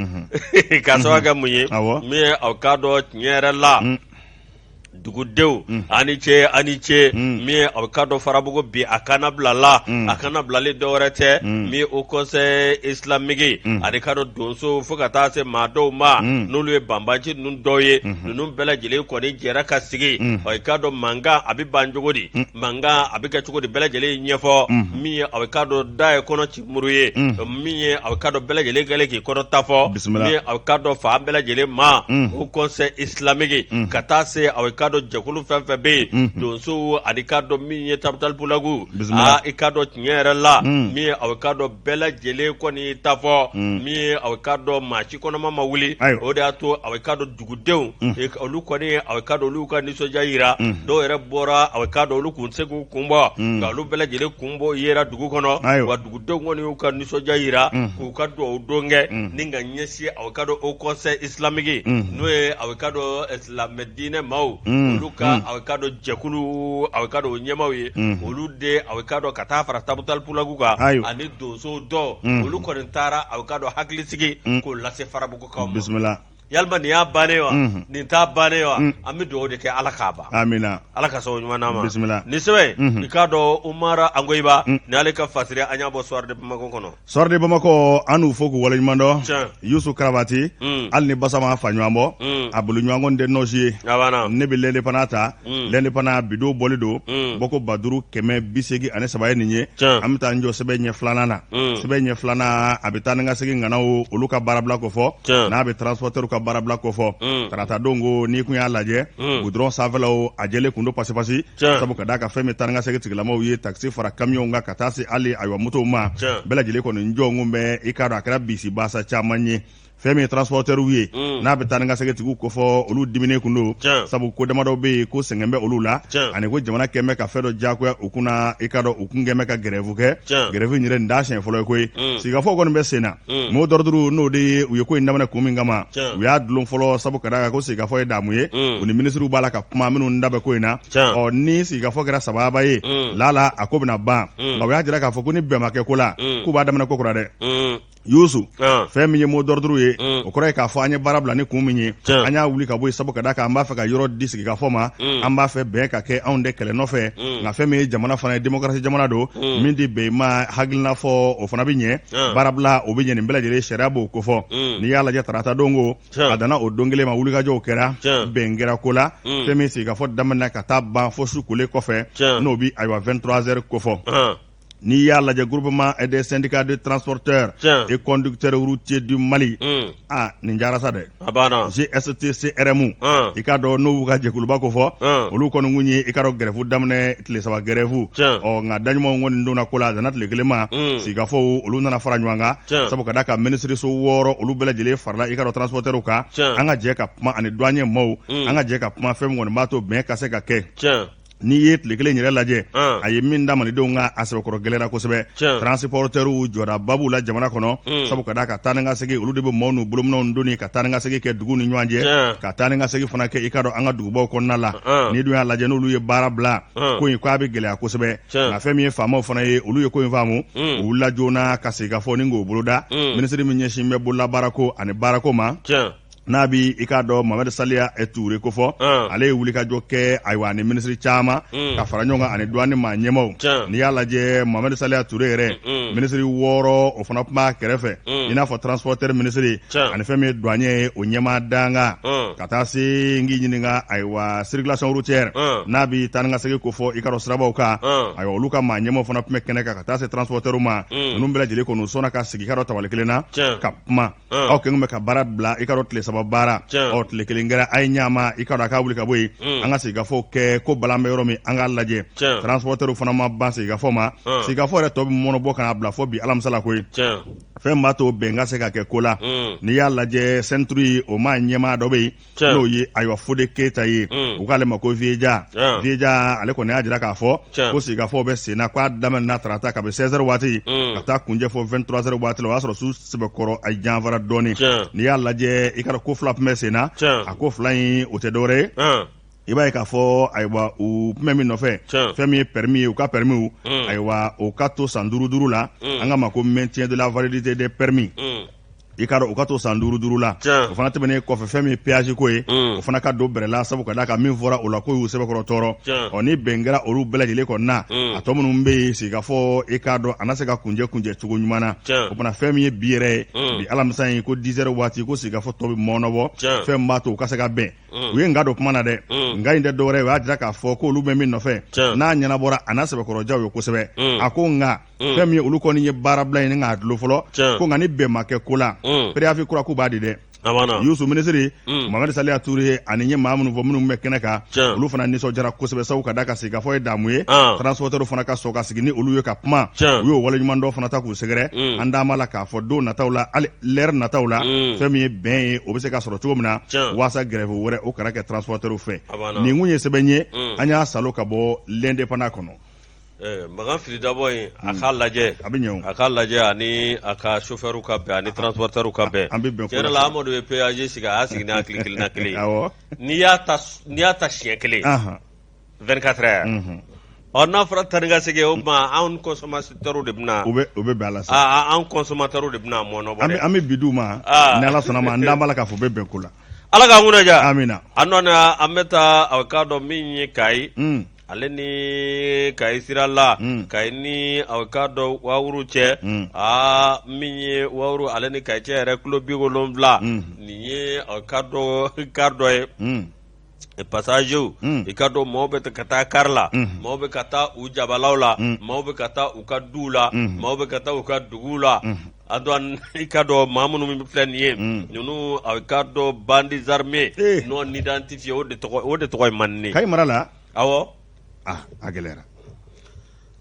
k'a sababu kɛ mun ye min ye a k'a dɔn tiɲɛ yɛrɛ la dugudenw a ni ce a ni ce min ye a k'a dɔn Farabugu bi a kana bilala a kana bilali dɔwɛrɛ tɛ min ye Haut Conseil islamique ani k'a dɔn donso fo ka taa se maa dɔw ma n'olu ye banbanci ninnu dɔw ye ninnu bɛɛ lajɛlen kɔni jɛra ka sigi a k'a dɔn mankan a bɛ ban cogo di mankan a bɛ kɛ cogo di bɛɛ lajɛlen ɲɛfɔ min ye a k'a dɔn da ye kɔnɔ ci muru ye min ye a k'a dɔn bɛɛ lajɛlen kɛlen k'i kɔnɔ ta fɔ min ye a k'a dɔn fan bɛɛ lajɛlen ma Haut Conseil islamique ka taa se a k'a dɔn jɛkulu fɛn fɛn bɛ yen donsow ani k'a dɔn min ye Tabital Pulaku aa i k'a dɔn tiɲɛ yɛrɛ la min ye a k'a dɔn bɛɛ lajɛlen kɔni ta fɔ min ye a k'a dɔn maa si kɔnɔma ma wuli o de y'a to a k'a dɔn dugudenw olu kɔni a k'a dɔn olu ka nisɔndiya jira dɔw yɛrɛ bɔra a k'a dɔn olu kun se k'u kun bɔ nka olu bɛɛ lajɛlen kun bɔ yera dugu kɔnɔ wa dugudenw kɔni y'u ka nisɔndiya jira k'u ka dugawu don kɛ ni ka ɲɛsin a k'a dɔn Haut Conseil islamique n'o ye a k'a dɔn silamɛ diinɛ maaw olu ka a k'a dɔn jɛkulu a k'a dɔn o ɲɛmaaw ye olu de a k'a dɔn ka taa fara Tabital Pulaku kan ani donso dɔw olu kɔni taara a k'a dɔn hakilisigi k'o lase Farabugukaw ma bisimila yalima nin y'a bannen wa nin t'a bannen wa an bɛ dugawu de kɛ Ala k'a ban amina Ala ka sababu ɲuman d'an ma bisimila nin sɛbɛn i k'a dɔn Umar Angoyiba nin y'ale ka fasiri an y'a bɔ Soir de Bamako kɔnɔ Soir de Bamako an n'u fo k'u waleɲuman dɔn Yusu Karabati hali ni basa ma fa ɲɔgɔn bɔ a bolo ɲɔgɔn tɛ nɔsi ye ne bɛ L'Indépendant ta L'Indépendant bi don bɔli don bɔko 5583 ye nin ye an bɛ taa n jɔ sɛbɛn ɲɛ filanan na sɛbɛn ɲɛ filanan a bɛ taa ni ka segin ŋanaw olu ka baarabila kofɔ n'a bɛ transporteur ka baarabila kofɔ tarata don ko n'i kun y'a lajɛ goudron sanfɛlaw a jɛlen kun don pasipasi sabu ka d'a kan fɛn min taa ni ka segin tigilamaw ye taxi fara kamiyɔnw kan ka taa se hali ayiwa motow ma bɛɛ lajɛlen kɔni jɔ kun bɛ i k'a dɔn a kɛra bisi basa caman ye fɛn min ye transporteurw ye n'a bɛ taa ni ka segin tigiw kofɔ olu diminen kun don sabu ko damadɔ bɛ yen ko sɛgɛn bɛ olu la ani ko jamana kɛn bɛ ka fɛn dɔ diyagoya u kunna i k'a dɔn u kun kɛn bɛ ka grève kɛ grève in yɛrɛ nin t'a siɲɛ fɔlɔ ye koyi sigikafɔ kɔni bɛ sen na mot d'ordre n'o de ye u ye ko in daminɛ kun min kama u y'a dulon fɔlɔ sabu ka d'a kan ko sigikafɔ ye damu ye u ni minisiriw b'a la ka kuma minnu da bɛ ko in na ɔ ni sigikafɔ kɛra sababa ye lala a ko bɛna ban nka u y'a jira k'a fɔ ko ni bɛn ma kɛ ko la k'u b'a daminɛ ko kura dɛ Yusu fɛn min ye mot d'ordre ye o kɔrɔ ye k'a fɔ an ye baara bila ni kun min ye an y'a wuli ka bɔ yen sabu ka d'a kan an b'a fɛ ka yɔrɔ di sigikafɔ ma an b'a fɛ bɛn ka kɛ anw tɛ kɛlɛ nɔfɛ nka fɛn min ye jamana fana ye démocratie jamana don min di bɛn ma hakilina fɔ o fana bɛ ɲɛ baarabila o bɛ ɲɛ nin bɛɛ lajɛlen sariya b'o kofɔ n'i y'a lajɛ tarata don ko a danna o don kelen ma wulikajɔw kɛra bɛn kɛra ko la fɛn min sigikafɔ daminɛ ka taa ban fo su kolen kɔfɛ n'o bɛ ayiwa 23 heures kofɔ n'i y'a lajɛ groupement des syndicats de transporteurs et conducteurs routiers du Mali aa nin diyara sa dɛ GSTCRM i k'a dɔn n'u ka jɛkuluba ko fɔ olu kɔni kun ye i k'a dɔn grève daminɛ tile saba grève ɔ nka daɲumanw kɔni donna ko la a danna tile kelen ma sigikafɔw olu nana fara ɲɔgɔn kan sabu ka d'a kan minisiriso wɔɔrɔ olu bɛɛ lajɛlen farala i k'a dɔn transporteurs kan an ka jɛ ka kuma ani douanier maaw an ka jɛ ka kuma fɛn min kɔni b'a to bɛn ka se ka kɛ N'i ye tile kelen yɛrɛ lajɛ a ye min da malidenw kan a sɛbɛkɔrɔ gɛlɛyara kosɛbɛ transporteurs jɔdaba b'u la jamana kɔnɔ sabu ka d'a kan taa ni ka segin olu de bɛ maaw n'u bolominɛnw doni ka taa ni ka segin kɛ dugu ni ɲɔgɔn cɛ ka taa ni ka segin fana kɛ i k'a dɔn an ka dugubaw kɔnɔna la n'i dun y'a lajɛ n'olu ye baara bila ko in k'a bɛ gɛlɛya kosɛbɛ nka fɛn min ye faamaw fana ye olu ye ko in faamu u wulila joona ka sigikafɔ ni k'o boloda minisiri min ɲɛsin bɛ bololabaarako ani baarako ma. N'a bɛ i k'a dɔn Mohamed Saliya Ture ko fɔ, ale ye wulikajɔ kɛ ayiwa ni minisiri caman ka fara ɲɔgɔn kan ani douane maa ɲɛmaaw. N'i y'a lajɛ Mohamed Saliya Ture yɛrɛ, minisiri 6 o fana tun b'a kɛrɛfɛ, i n'a fɔ transporteur minisiri ani fɛn min ye douanier ye o ɲɛmaa dankan, ka taa se n k'i ɲininka ayiwa circulation routière, n'a bɛ taa ni ka segin ko fɔ i k'a dɔn sirabaw kan, ayiwa olu ka maa ɲɛmaaw fana tun bɛ kɛnɛ kan, ka taa se transporteur ma. Ninnu bɛɛ lajɛlen kɔni sɔnna ka sigi i k'a dɔn tabali kelen na ka kuma. Aw kɛlen bɛ ka baara bila i k'a dɔn tile 3 baara, ɔ tile kelen kɛra, a ye ɲama i k'a dɔn a k'a wuli ka bɔ yen, an ka sigikafɔ kɛ ko balan bɛ yɔrɔ min an k'a lajɛ. Transporteur fana ma ban sigikafɔ ma. Sigikafɔ yɛrɛ tɔ bɛ mɔnɔbɔ ka n'a bila fɔ bi alamisa la koyi. Fɛn b'a to bɛn ka se ka kɛ ko la, n'i y'a lajɛ CNTRI o maa ɲɛmaa dɔ bɛ yen, n'o ye ayiwa Fode Keyita ye, u k'ale ma ko Vieja. Vieja ale kɔni y'a jira k'a fɔ ko sigikafɔ bɛ sen na, k'a daminɛna tarata kabi 16 heures waati ka taa kuncɛ fɔ 23 heures waati la. O y'a sɔrɔ su sɛbɛkɔrɔ a janfara dɔɔnin. N'i y'a lajɛ i k'a dɔn ko fila tun bɛ sen na. A ko fila in o tɛ dɔwɛrɛ ye, i b'a ye k'a fɔ ayiwa u tun bɛ min nɔfɛ, fɛn min ye permis ye, u ka permis ayiwa o ka to san 5 5 la, an k'a ma ko maintien de la validité des permis, i k'a dɔn u ka to san 5 5 la. O fana tɛmɛnen kɔfɛ, fɛn min ye péage ko ye, o fana ka don bɛrɛ la, sabu ka d'a kan min fɔra o la ko y'u sɛbɛkɔrɔ tɔɔrɔ. Ɔ ni bɛn kɛra olu bɛɛ lajɛlen kɔni na, a tɔ minnu bɛ yen sigikafɔ i k'a dɔn a na se ka kuncɛ cogo ɲuman na. O fana fɛn min ye bi yɛrɛ ye, bi alamisa in, ko 10 heures waati ko sigikafɔ tɔ bɛ mɔnɔbɔ, fɛn min b'a to u ka se ka bɛn. U ye nka don kuma na dɛ, nka in tɛ dɔwɛrɛ ye, u y'a jira k'a fɔ ko olu bɛ min nɔfɛ n'a ɲɛnabɔra a na sɛbɛkɔrɔ diya u ye kosɛbɛ. A ko nka fɛn min ye olu kɔni ye baarabila in k'a dulon fɔlɔ, ko nka ni bɛn ma kɛ ko la, préavis kura k'u b'a di dɛ. Yusu, minisiri Mohamed Saliya Ture ani n ye maa minnu fɔ minnu bɛ kɛnɛ kan, olu fana nisɔndiyara kosɛbɛ, sabu ka d'a kan sigikafɔ ye damu ye, transporteur fana ka sɔn ka sigi ni olu ye ka kuma, u y'o waleɲuman dɔ fana ta k'u sɛgɛrɛ. An d'a ma la k'a fɔ don nataw la, hali lɛrɛ nataw la, fɛn min ye bɛn ye, o bɛ se ka sɔrɔ cogo min na waasa grève wɛrɛ o kana kɛ transporteur fɛ. Nin kun ye sɛbɛn ye an y'a salo ka bɔ L'Indépendant kɔnɔ. Makan fili dabɔ in a k'a lajɛ, a bɛ ɲɛ, a k'a lajɛ ani a ka chauffeur ka bɛn ani transporteur ka bɛn. An bɛ bɛn. Tiɲɛ yɛrɛ la, Amadu ye péage sigi, a y'a sigi ni hakili kelenna kelen ye. N'i y'a ta, n'i y'a ta siɲɛ kelen, 24 heures, ɔ n'a fɔra taa ni ka segin, o tuma anw consommateurs de bɛna u bɛ bɛn a la sa. Anw consommateurs de bɛna mɔnɔbɔ dɛ. An bɛ bi d'u ma ni Ala sɔnna ma, an d'a la k'a fɔ u bɛ bɛn ko la. Ala k'an kunna diya. Amina. An nɔ an bɛ taa a k'a dɔn min ye Kayi, ale ni Kayi sira la, Kayi ni aw k'a dɔn Wawuru cɛ, aa min ye Wawuru ale ni Kayi cɛ yɛrɛ kilo 70, nin ye aw k'a dɔn car dɔ ye, passagers i k'a dɔn maaw bɛ ka taa car la, maaw bɛ ka taa u jabalaw la, maaw bɛ ka taa u ka duw la, maaw bɛ ka taa u ka duguw la. A dɔn i k'a dɔn maa minnu filɛ nin ye, ninnu aw k'a dɔn bandits armés non identifiés, o de tɔgɔ ye man di. Kayi mara la. Awɔ. A gɛlɛyara.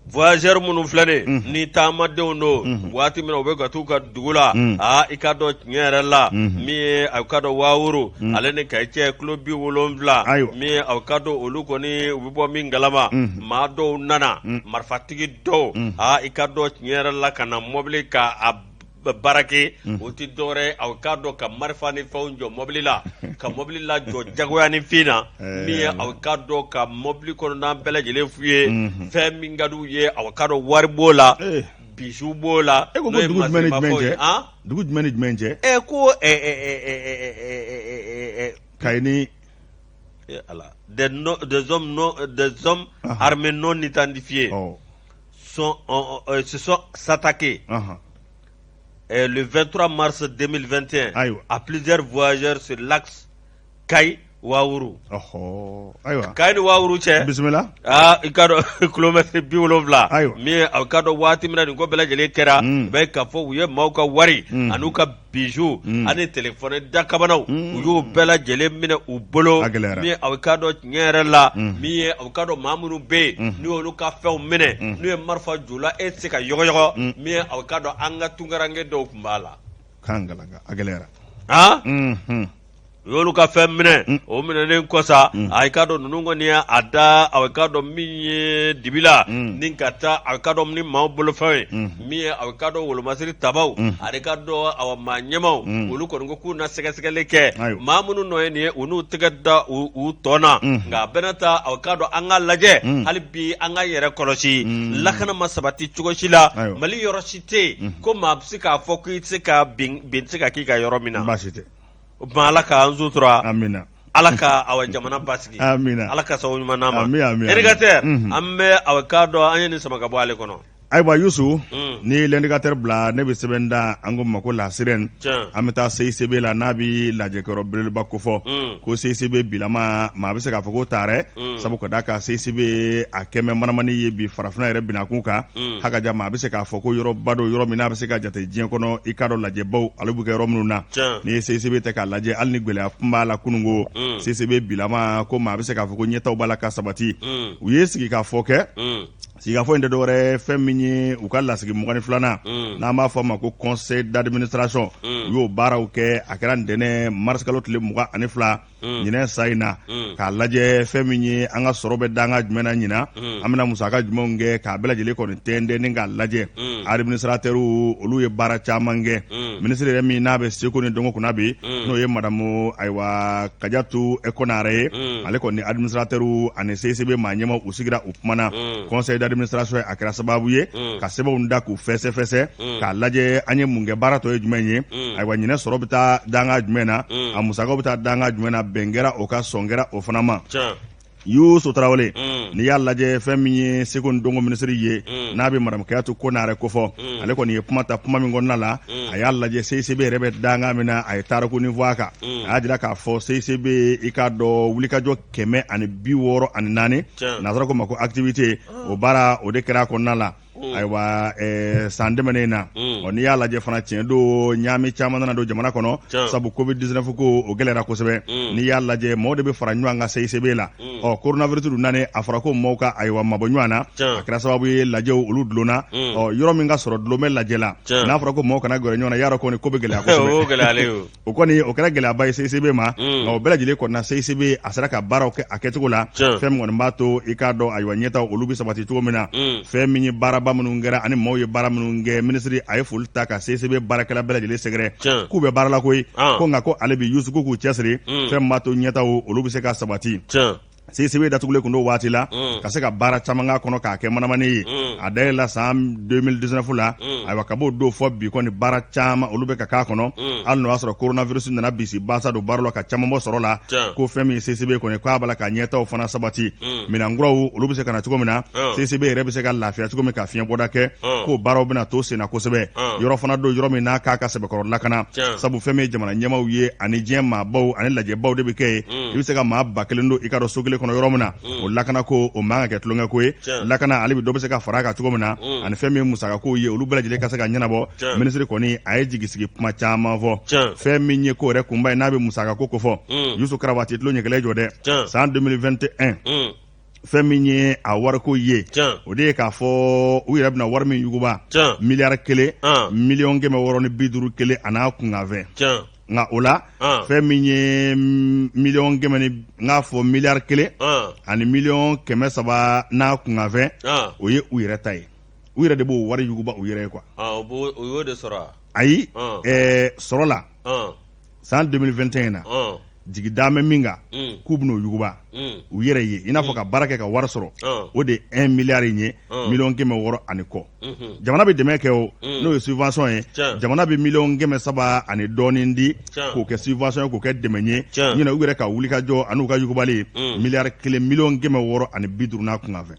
Voyageurs minnu filɛ nin ni taamadenw don, waati min na u bɛ ka t'u ka dugu la, aa i k'a dɔn tiɲɛ yɛrɛ la, min ye aw k'a dɔn Wawuru ale ni Kayi cɛ kilo 70, min ye aw k'a dɔn olu kɔni u bɛ bɔ min kalama, maa dɔw nana, marifatigi dɔw, aa i k'a dɔn tiɲɛ yɛrɛ la ka na mɔbili ka a braquer, o tɛ dɔwɛrɛ aw k'a dɔn ka marifa ni fɛnw jɔ mɔbili la, ka mɔbili lajɔ jagoya ni fin na, min ye aw k'a dɔn ka mɔbili kɔnɔna bɛɛ lajɛlen fouiller, fɛn min ka d'u ye, aw k'a dɔn wari b'o la, bijoux b'o la. E ko dugu jumɛn ni jumɛn cɛ? Dugu jumɛn ni jumɛn cɛ? Ɛ ko Kayi ni Ala des hommes non des hommes armés non identifiés sont se sont s'attaqués le 23 mars 2021 à plusieurs voyageurs sur l'axe Kayi Wawuru. Ayiwa. Kayi ni Wawuru cɛ. Bisimila. Aa i k'a dɔn kilomètre 70. Ayiwa. Min ye aw k'a dɔn waati min na nin ko bɛɛ lajɛlen kɛra. Bɛ k'a fɔ u ye maaw ka wari an'u ka bijoux ani téléphone dakabanaw, u y'o bɛɛ lajɛlen minɛ u bolo. A gɛlɛyara. Min ye aw k'a dɔn tiɲɛ yɛrɛ la, min ye aw k'a dɔn maa minnu bɛ yen n'u y'olu ka fɛnw minɛ, n'u ye marifa j'u la, e tɛ se ka yɔgɔyɔgɔ, min ye aw k'a dɔn an ka tunkaranke dɔw tun b'a la. K'an galaka, a gɛlɛyara. Han. U y'olu ka fɛn minɛ, o minɛnen kɔ sa, a i k'a dɔn ninnu kɔni y'a da a k'a dɔn min ye dibi la ni ka taa a k'a dɔn ni maaw bolofɛnw ye, min ye a k'a dɔn wolomasiri tabaw, a k'a dɔn awa maa ɲɛmaw, olu kɔni ko k'u na sɛgɛsɛgɛli kɛ maa minnu nɔ ye nin ye, u n'u tɛgɛ da u tɔn na. Nka a bɛna taa a k'a dɔn an ka lajɛ hali bi an ka yɛrɛ kɔlɔsi, lakana ma sabati cogo si la. Mali yɔrɔ si tɛ yen ko maa bɛ se k'a fɔ k'i tɛ se ka bin tɛ se ka k'i ka yɔrɔ min na. Baasi tɛ. O tuma Ala k'an sutura. Amina. Ala ka awa jamana basigi. Amina. Ala ka sababu ɲuman d'an ma. Ami, ami, ami. Indicateur an bɛ awa k'a dɔn an ye nin sama ka bɔ ale kɔnɔ. Ayiwa Yusu, n'i ye L'Indicateur bila ne bɛ sɛbɛn da an ko ma ko La Sirène, an bɛ taa CICB la n'a bɛ lajɛkɛyɔrɔ belebeleba kofɔ, ko CICB bilama maa bɛ se k'a fɔ ko taarɛ, sabu ka d'a kan CICB a kɛmɛ manamani ye bi farafinna yɛrɛ binakun kan, hakaja maa bɛ se k'a fɔ ko yɔrɔba don yɔrɔ min n'a bɛ se ka jate diɲɛ kɔnɔ i k'a dɔn lajɛbaw ale bɛ kɛ yɔrɔ minnu na, n'i ye CICB ta k'a lajɛ hali ni gɛlɛya tun b'a la kununko, CICB bilama ko maa bɛ se k'a fɔ ko ɲɛtaaw b'a la ka sabati, u ye sigikafɔ kɛ. Sigikafɔ in tɛ dɔwɛrɛ fɛn min ye u ka lasigi 22nan n'an b'a fɔ a ma ko conseil d'administration u y'o baaraw kɛ a kɛra ntɛnɛn marisikalo tile 22 ɲinɛ san in na k'a lajɛ fɛn min ye an ka sɔrɔ bɛ danga jumɛn na ɲinan an bɛna musaka jumɛnw kɛ k'a bɛɛ lajɛlen kɔni tɛntɛn ni k'a lajɛ administrateur olu ye baara caman kɛ minisiri yɛrɛ min n'a bɛ seko ni dɔnko kunna bi n'o ye madamu ayiwa Kajatu Konare ye ale kɔni administrateur ani CICB maa ɲɛmaa u sigira u kumana conseil d'administration a kɛra sababu ye ka sɛbɛnw da k'u fɛsɛfɛsɛ k'a lajɛ an ye mun kɛ baara tɔ ye jumɛn ye ayiwa ɲinɛ sɔrɔ bɛ taa danga jumɛn na a musakaw bɛ taa danga jumɛn na bɛn kɛra o kan sɔn kɛra o fana ma. Yusu Tarawele n'i y'a lajɛ fɛn min ye seko ni dɔnko minisiri ye n'a bɛ madamu Kajatu Konare kofɔ ale kɔni ye kuma ta kuma min kɔnɔna la a y'a lajɛ CICB yɛrɛ bɛ danga min na a ye tariku nin fɔ a kan a y'a jira k'a fɔ CICB i k'a dɔn wulikajɔ 164 nansara ko ma ko activité o baara o de kɛra a kɔnɔna la ayiwa san tɛmɛnen in na ɔ n'i y'a lajɛ fana tiɲɛ don ɲaami caman nana don jamana kɔnɔ sabu covid 19 ko o gɛlɛyara kosɛbɛ n'i y'a lajɛ maaw de bɛ fara ɲɔgɔn kan CICB la ɔ coronavirus dun nanen a fɔra ko maaw ka ayiwa mabɔ ɲɔgɔn na a kɛra sababu ye lajɛw olu dulonna ɔ yɔrɔ min ka sɔrɔ dulon bɛ lajɛ la n'a fɔra ko maaw kana gɛrɛ ɲɔgɔn na y'a dɔn kɔni ko bɛ gɛlɛya kosɛbɛ. O kɔni o kɛra gɛlɛyaba ye CICB ma nka o bɛɛ lajɛlen kɔni na CICB a sera ka baaraw kɛ a kɛcogo la fɛn min kɔni b'a to i k'a dɔn ayiwa ɲɛtaaw olu bɛ sabati cogo min na fɛn min ye baaraba minnu kɛra ani maaw ye baara minnu kɛ minisiri a ye foli ta ka CICB baarakɛla bɛɛ lajɛlen sɛgɛrɛ k'u bɛ baara la koyi ko nka ko ale bi Yusu k'u cɛsiri fɛn min b'a to ɲɛtaaw olu bɛ se ka sabati. CICB datugulen tun don waati la ka se ka baara caman k'a kɔnɔ k'a kɛ manamani ye a dayɛlɛla san 2019 la ayiwa ka b'o don fɔ bi kɔni baara caman olu bɛ ka k'a kɔnɔ hali n'o y'a sɔrɔ coronavirus nana bisi basa don baara la ka caman bɔ sɔrɔ la ko fɛn min ye CICB kɔni k'a b'a la ka ɲɛtaaw fana sabati minɛn kuraw olu bɛ se ka na cogo min na CICB yɛrɛ bɛ se ka lafiya cogo min ka fiɲɛbɔda kɛ k'o baaraw bɛna to senna kosɛbɛ yɔrɔ fana don yɔrɔ min n'a k'a ka sɛbɛkɔrɔ lakana sabu fɛn min ye jamana ɲɛmaaw ye ani diɲɛ maabaw ani lajɛbaw de bɛ kɛ yen i bɛ se ka maa 1000 don i ka dɔn so kelen kɔnɔ yɔrɔ min na o lakana ko o man ka kɛ tulonkɛ ko ye lakana ale bi dɔ bɛ se ka fara a kan cogo min na ani fɛn min ye musakako ye olu bɛɛ lajɛlen ka se ka ɲɛnabɔ minisiri kɔni a ye jigisigi kuma caman fɔ fɛn min ye ko yɛrɛ kunba ye n'a bɛ musakako kofɔ Yusu Karabati tulo ɲɛkɛlɛ jɔ dɛ san 2021 fɛn min ye a wariko ye o de ye k'a fɔ u yɛrɛ bɛna wari min yuguba miliyari kelen miliyɔn 651 a n'a kunkanfɛn nka o la fɛn min ye miliyɔn kɛmɛ ni n k'a fɔ miliyari kelen ani miliyɔn 300 n'a kunkanfɛn o ye u yɛrɛ ta ye u yɛrɛ de b'o wari yuguba u yɛrɛ ye quoi u y'o de sɔrɔ ayi sɔrɔ la san 2021 na jigi dalen bɛ min kan k'u bɛn'o yuguba u yɛrɛ ye i n'a fɔ ka baara kɛ ka wari sɔrɔ o de ye 1 miliyari in ye miliyɔn 600 ani kɔ jamana bɛ dɛmɛ kɛ o n'o ye subvention ye jamana bɛ miliyɔn 300 ani dɔɔnin di k'o kɛ subvention ye k'o kɛ dɛmɛ ye ɲinɛ u yɛrɛ ka wulikajɔ an'u ka yugubali miliyari kelen miliyɔn 650 n'a kunkanfɛn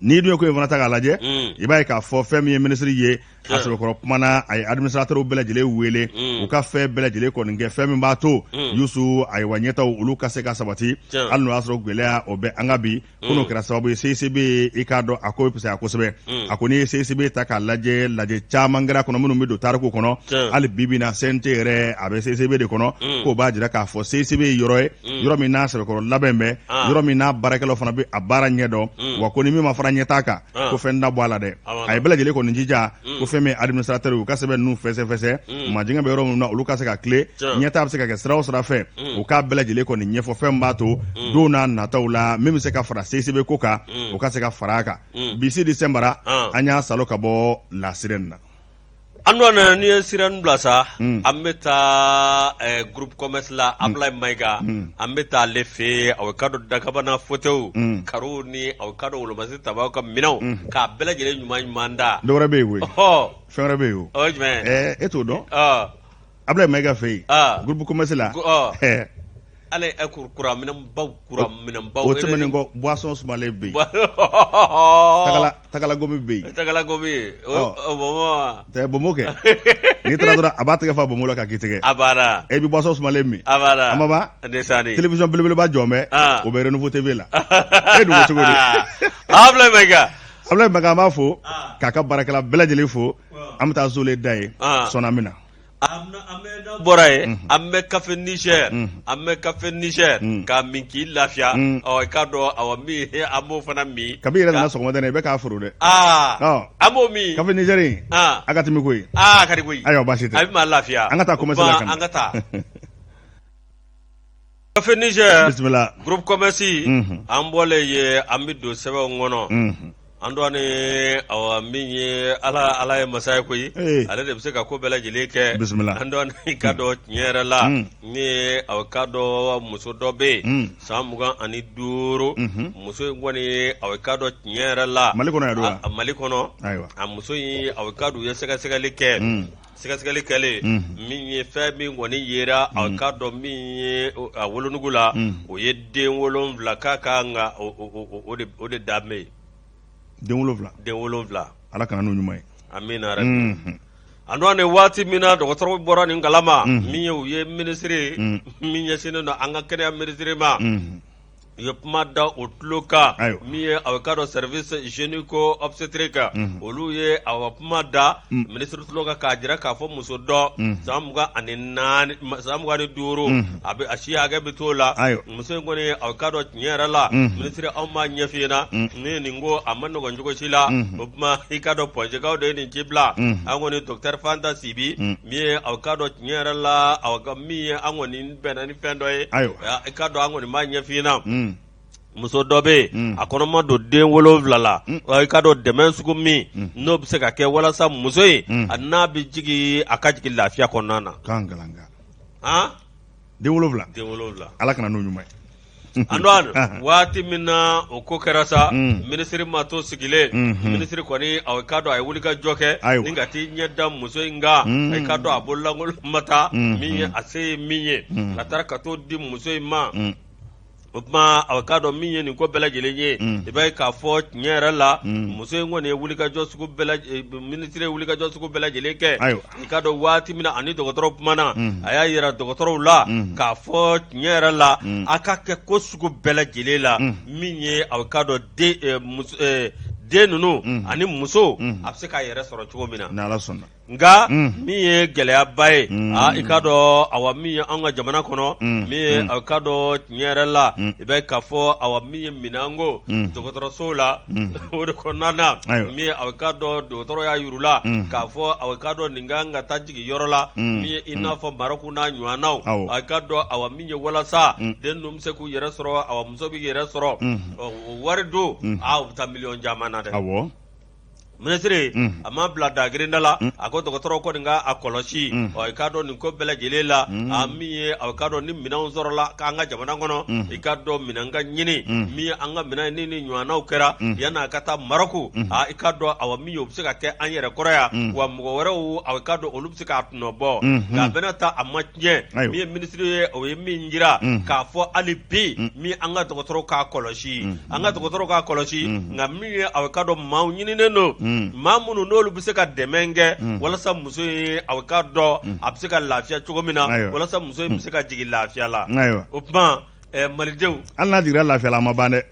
n'i dun ye ko in fana ta k'a lajɛ i b'a ye k'a fɔ fɛn min ye minisiri ye a sɛbɛkɔrɔ kumana a ye administrateur bɛɛ lajɛlen wele u ka fɛn bɛɛ lajɛlen kɔni kɛ fɛn min b'a to Yusu ayiwa ɲɛtaw olu ka se ka sabati hali n'o y'a sɔrɔ gɛlɛya o bɛ an kan bi ko n'o kɛra sababu ye CICB i k'a dɔn a ko bɛ fisaya kosɛbɛ a ko n'i ye CICB ta k'a lajɛ lajɛ caman kɛra kɔnɔ minnu bɛ don tariku kɔnɔ hali bi bi in na CNT yɛrɛ a bɛ CICB de kɔnɔ k'o b'a jira k'a fɔ CICB ye yɔrɔ ye yɔrɔ min n'a sɛbɛkɔrɔ labɛn bɛ yɔrɔ min n'a baarakɛlaw fana bɛ a baara ɲɛdɔn wa ko ni min ma fara ɲɛtaa kan ko fɛn tɛna bɔ a la dɛ a ye bɛɛ lajɛlen kɔni jija ko fɛn min administrateur u ka sɛbɛn ninnu fɛsɛfɛsɛ majɛngɛ bɛ yɔrɔ minnu na olu ka se ka tilen ɲɛtaa bɛ se ka kɛ sira o sira fɛ u k'a bɛɛ lajɛlen kɔni ɲɛfɔ fɛn min b'a to don n'a nataw la min bɛ se ka fara CICB ko kan o ka se ka fara a kan bi Sidi Sɛnbara an y'a salo ka bɔ La Sirène na. Antoine n'i ye Sirène bila sa an bɛ taa groupe commerce la Ablaye Mayiga an bɛ taa ale fɛ yen a ka dɔn dakabana fauteuil carreau ni a ka dɔn wolomasi tabaw ka minɛnw k'a bɛɛ lajɛlen ɲuman ɲuman da dɔwɛrɛ bɛ yen koyi fɛn wɛrɛ bɛ yen o o ye jumɛn e t'o dɔn? Ablaye Mayiga fɛ yen, groupe commerce la. Ale kuran minɛnbaw kuran minɛnbaw. O tɛmɛnen kɔ, boisson sumalen bɛ yen, tagalagomi bɛ yen. Tagalagomi, o bonbon tɛ bonbon kɛ, n'i taara dɔrɔn a b'a tɛgɛ fa bonbon la ka k'i tɛgɛ. A banna. E bɛ boisson sumalen min. A banna. A ma ban. Télévision belebeleba jɔlen bɛ, o bɛ Renouveau TV la. E dun ko cogo di? Ablaye Mayiga. Ablaye Mayiga, an b'a fo k'a ka baarakɛla bɛɛ lajɛlen fo. An bɛ taa zole da ye sɔɔni, an bɛ na. An bɔra yen, an bɛ Café Niger, an bɛ Café Niger k'a min k'i lafiya. Ɔ, i k'a dɔn, awa, min an b'o fana min. Kabi yɛrɛ nana sɔgɔmada in na, i bɛ k'a foro dɛ. Aa, an b'o min. Café Niger in, a ka timi koyi. Aa, a ka di koyi. Ayiwa, baasi tɛ. A bɛ maa lafiya. An ka taa commerce la. An ka taa Café Niger. Bisimila. Groupe commerce. An bɔlen yen, an bɛ don sɛbɛnw kɔnɔ. An dɔɔni, awa, min ye Ala, Ala ye masa ye koyi, ale de bɛ se ka ko bɛɛ lajɛlen kɛ. Bisimila. An dɔɔni, i k'a dɔn tiɲɛ yɛrɛ la, min ye, aw k'a dɔn, muso dɔ bɛ yen, san 25, muso in kɔni, aw k'a dɔn tiɲɛ yɛrɛ la, Mali kɔnɔ yan don wa? Mali kɔnɔ. Ayiwa. A muso in, aw k'a dɔn, u ye sɛgɛsɛgɛli kɛ. Sɛgɛsɛgɛli kɛlen, min ye fɛn min kɔni yera, a k'a dɔn min ye a wolonugu la, o ye den 7 k'a ka kan ka o de da bɛ yen. Den 7. Den 7. Ala ka na n'u ɲuman ye. Amiina yarabi. A dɔn ni waati min na dɔgɔtɔrɔw bɔra nin kalama, min ye u ye minisiri min ɲɛsinnen don an ka kɛnɛya minisiri ma, u ye kuma da o tulo kan. Min ye, aw k'a dɔn, service gynéco obstétrique, olu ye awa kuma da minisiri tulo kan k'a jira k'a fɔ muso dɔ, san 24, san 25, a bɛ a si hakɛ bɛ t'o la. Muso in kɔni, aw k'a dɔn tiɲɛ yɛrɛ la, minisiri, anw b'a ɲɛf'i ɲɛna ni nin ko a ma nɔgɔn cogo si la. O tuma, i k'a dɔn, Point Gkaw de ye nin ci bila an kɔni, docteur Fanta Sibi, min ye, aw k'a dɔn tiɲɛ yɛrɛ la, aw ka min ye, an kɔni bɛnna ni fɛn dɔ ye. Ayiwa. I k'a dɔn, an kɔni b'a ɲɛf'i ɲɛna, muso dɔ bɛ yen, a kɔnɔma don den 7 la. I k'a dɔn, dɛmɛ sugu min n'o bɛ se ka kɛ walasa muso in, a n'a bɛ jigin, a ka jigin lafiya kɔnɔna na. Den 7. Den 7. Ala ka na n'o ɲuman ye. Antoine, waati min na o ko kɛra sa, minisiri ma to sigilen. Minisiri kɔni, a k'a dɔn, a ye wuli ka jɔ kɛ ni ka t'i ɲɛ da muso in kan. I k'a dɔn, a bololankolon ma taa, min ye a se ye min ye, a taara ka t'o di muso in ma. O tuma, a k'a dɔn, min ye nin ko bɛɛ lajɛlen ye, i b'a ye k'a fɔ tiɲɛ yɛrɛ la, muso in kɔni ye wulikajɔ sugu bɛɛ, minisiri ye wulikajɔ sugu bɛɛ lajɛlen kɛ. I k'a dɔn, waati min na ani dɔgɔtɔrɔw kumana, a y'a yira dɔgɔtɔrɔw la k'a fɔ tiɲɛ yɛrɛ la, a ka kɛ ko sugu bɛɛ lajɛlen la, min ye, a k'a dɔn, den ninnu ani muso, a bɛ se k'a yɛrɛ sɔrɔ cogo min na. Nka min ye gɛlɛyaba ye, aa, i k'a dɔn, awa, min ye an ka jamana kɔnɔ, min ye, a k'a dɔn tiɲɛ yɛrɛ la, i b'a ye k'a fɔ, awa, min ye minɛnko dɔgɔtɔrɔsow la, o de kɔnɔna na, min ye, a k'a dɔn, dɔgɔtɔrɔ y'a yir'u la k'a fɔ, a k'a dɔn, nin kan ka taa jigin yɔrɔ la, min ye i n'a fɔ Marɔku n'a ɲɔgɔnnaw, a k'a dɔn, awa, min ye walasa den ninnu bɛ se k'u yɛrɛ sɔrɔ, awa, muso bɛ yɛrɛ sɔrɔ, o wari don, aa, u bɛ taa miliyɔn caman na dɛ. Minisiri a ma bila dagirinda la, a ko dɔgɔtɔrɔw kɔni ka a kɔlɔsi. Ɔ, i k'a dɔn, nin ko bɛɛ lajɛlen la, a min ye, a k'a dɔn, ni minɛnw sɔrɔla k'an ka jamana kɔnɔ, i k'a dɔn, minɛn ka ɲini, min ye an ka minɛn ni ɲɔgɔnnaw kɛra yanni a ka taa Marɔku, a i k'a dɔn, awa, min ye, o bɛ se ka kɛ an yɛrɛ kɔrɔ yan, wa mɔgɔ wɛrɛw, a k'a dɔn, olu bɛ se k'a tɔnɔ bɔ. Nka a bɛna taa, a ma tiɲɛ. Min ye minisiri ye, o ye min jira k'a fɔ hali bi, min an ka dɔgɔtɔrɔw k'a kɔlɔsi, an ka dɔgɔtɔrɔw k'a kɔlɔsi. Nka min ye, a k'a dɔn, maaw ɲininen don, maa minnu n'olu bɛ se ka dɛmɛ kɛ walasa muso in, a k'a dɔn, a bɛ se ka lafiya cogo min na, walasa muso in bɛ se ka jigin lafiya la. O tuma, malidenw, hali n'a jiginna lafiya la, a ma ban dɛ.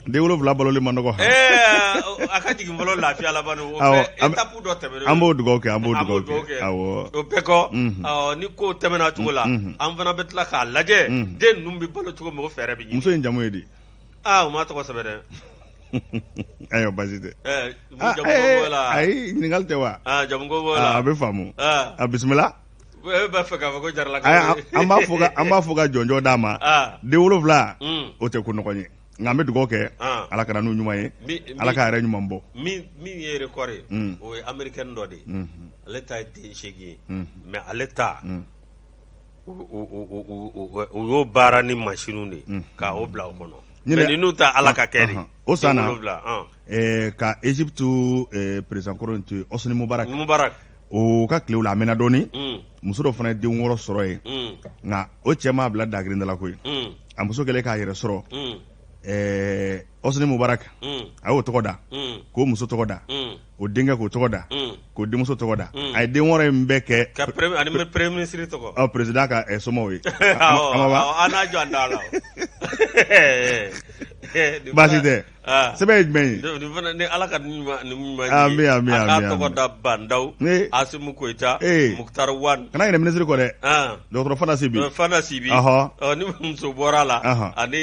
Den 7 baloli man nɔgɔ. A ka jigin fɔlɔ lafiya la, étape dɔ tɛmɛnen, an b'o dugawu kɛ, an b'o dugawu kɛ. Awɔ, o bɛɛ kɔ, ni ko tɛmɛna cogo la, an fana bɛ tila k'a lajɛ den ninnu bɛ balo cogo min, o fɛɛrɛ bɛ ɲini. Muso in jamu ye di? Aa, u ma tɔgɔ sɛbɛn dɛ. Ayiwa, baasi tɛ. Ayi, ɲininkali tɛ wa? Jamu ko b'o la. A bɛ faamu. A bisimila. E b'a fɛ k'a fɔ ko jarala. An b'a fɔ, an b'a fɔ ka jɔnjɔn d'a ma. Den 7, o tɛ ko nɔgɔn ye, nka an bɛ dugawu kɛ, Ala ka na n'u ɲuman ye, Ala k'a yɛrɛ ɲuman bɔ. Min ye record ye, o ye américaine dɔ de ye. Ale ta ye den 8 ye, mais ale ta, u y'o baara ni machine de ye ka o bila o kɔnɔ. Mais ninnu ta, Ala ka kɛ de. O san na, ka Egypte président kɔrɔ in to yen, Hosni Mubarak. Mubarak. O ka tilew la, a mɛnna dɔɔni, muso dɔ fana ye den 6 sɔrɔ yen, nka o cɛ m'a bila dagirinda la koyi. A muso kɛlen k'a yɛrɛ sɔrɔ, Hosni Mubarak, a y'o tɔgɔ da, k'o muso tɔgɔ da, o denkɛ k'o tɔgɔ da, k'o denmuso tɔgɔ da. A ye den 6 in bɛɛ kɛ ka ani premier ministre tɔgɔ. Ɔ, président ka somaw ye. An n'a jɔ an da la. Baasi tɛ. Sɛbɛn ye jumɛn ye? Ni Ala ka ɲuman ami ami. A k'a tɔgɔ da Bah N'Daw, Assimi Goïta, Moctar Ouane. Kana ɲinɛ minisiri kɔ dɛ, dɔgɔtɔrɔ Fanta Sibi. Fanta Sibi. Ni muso bɔra a la, ani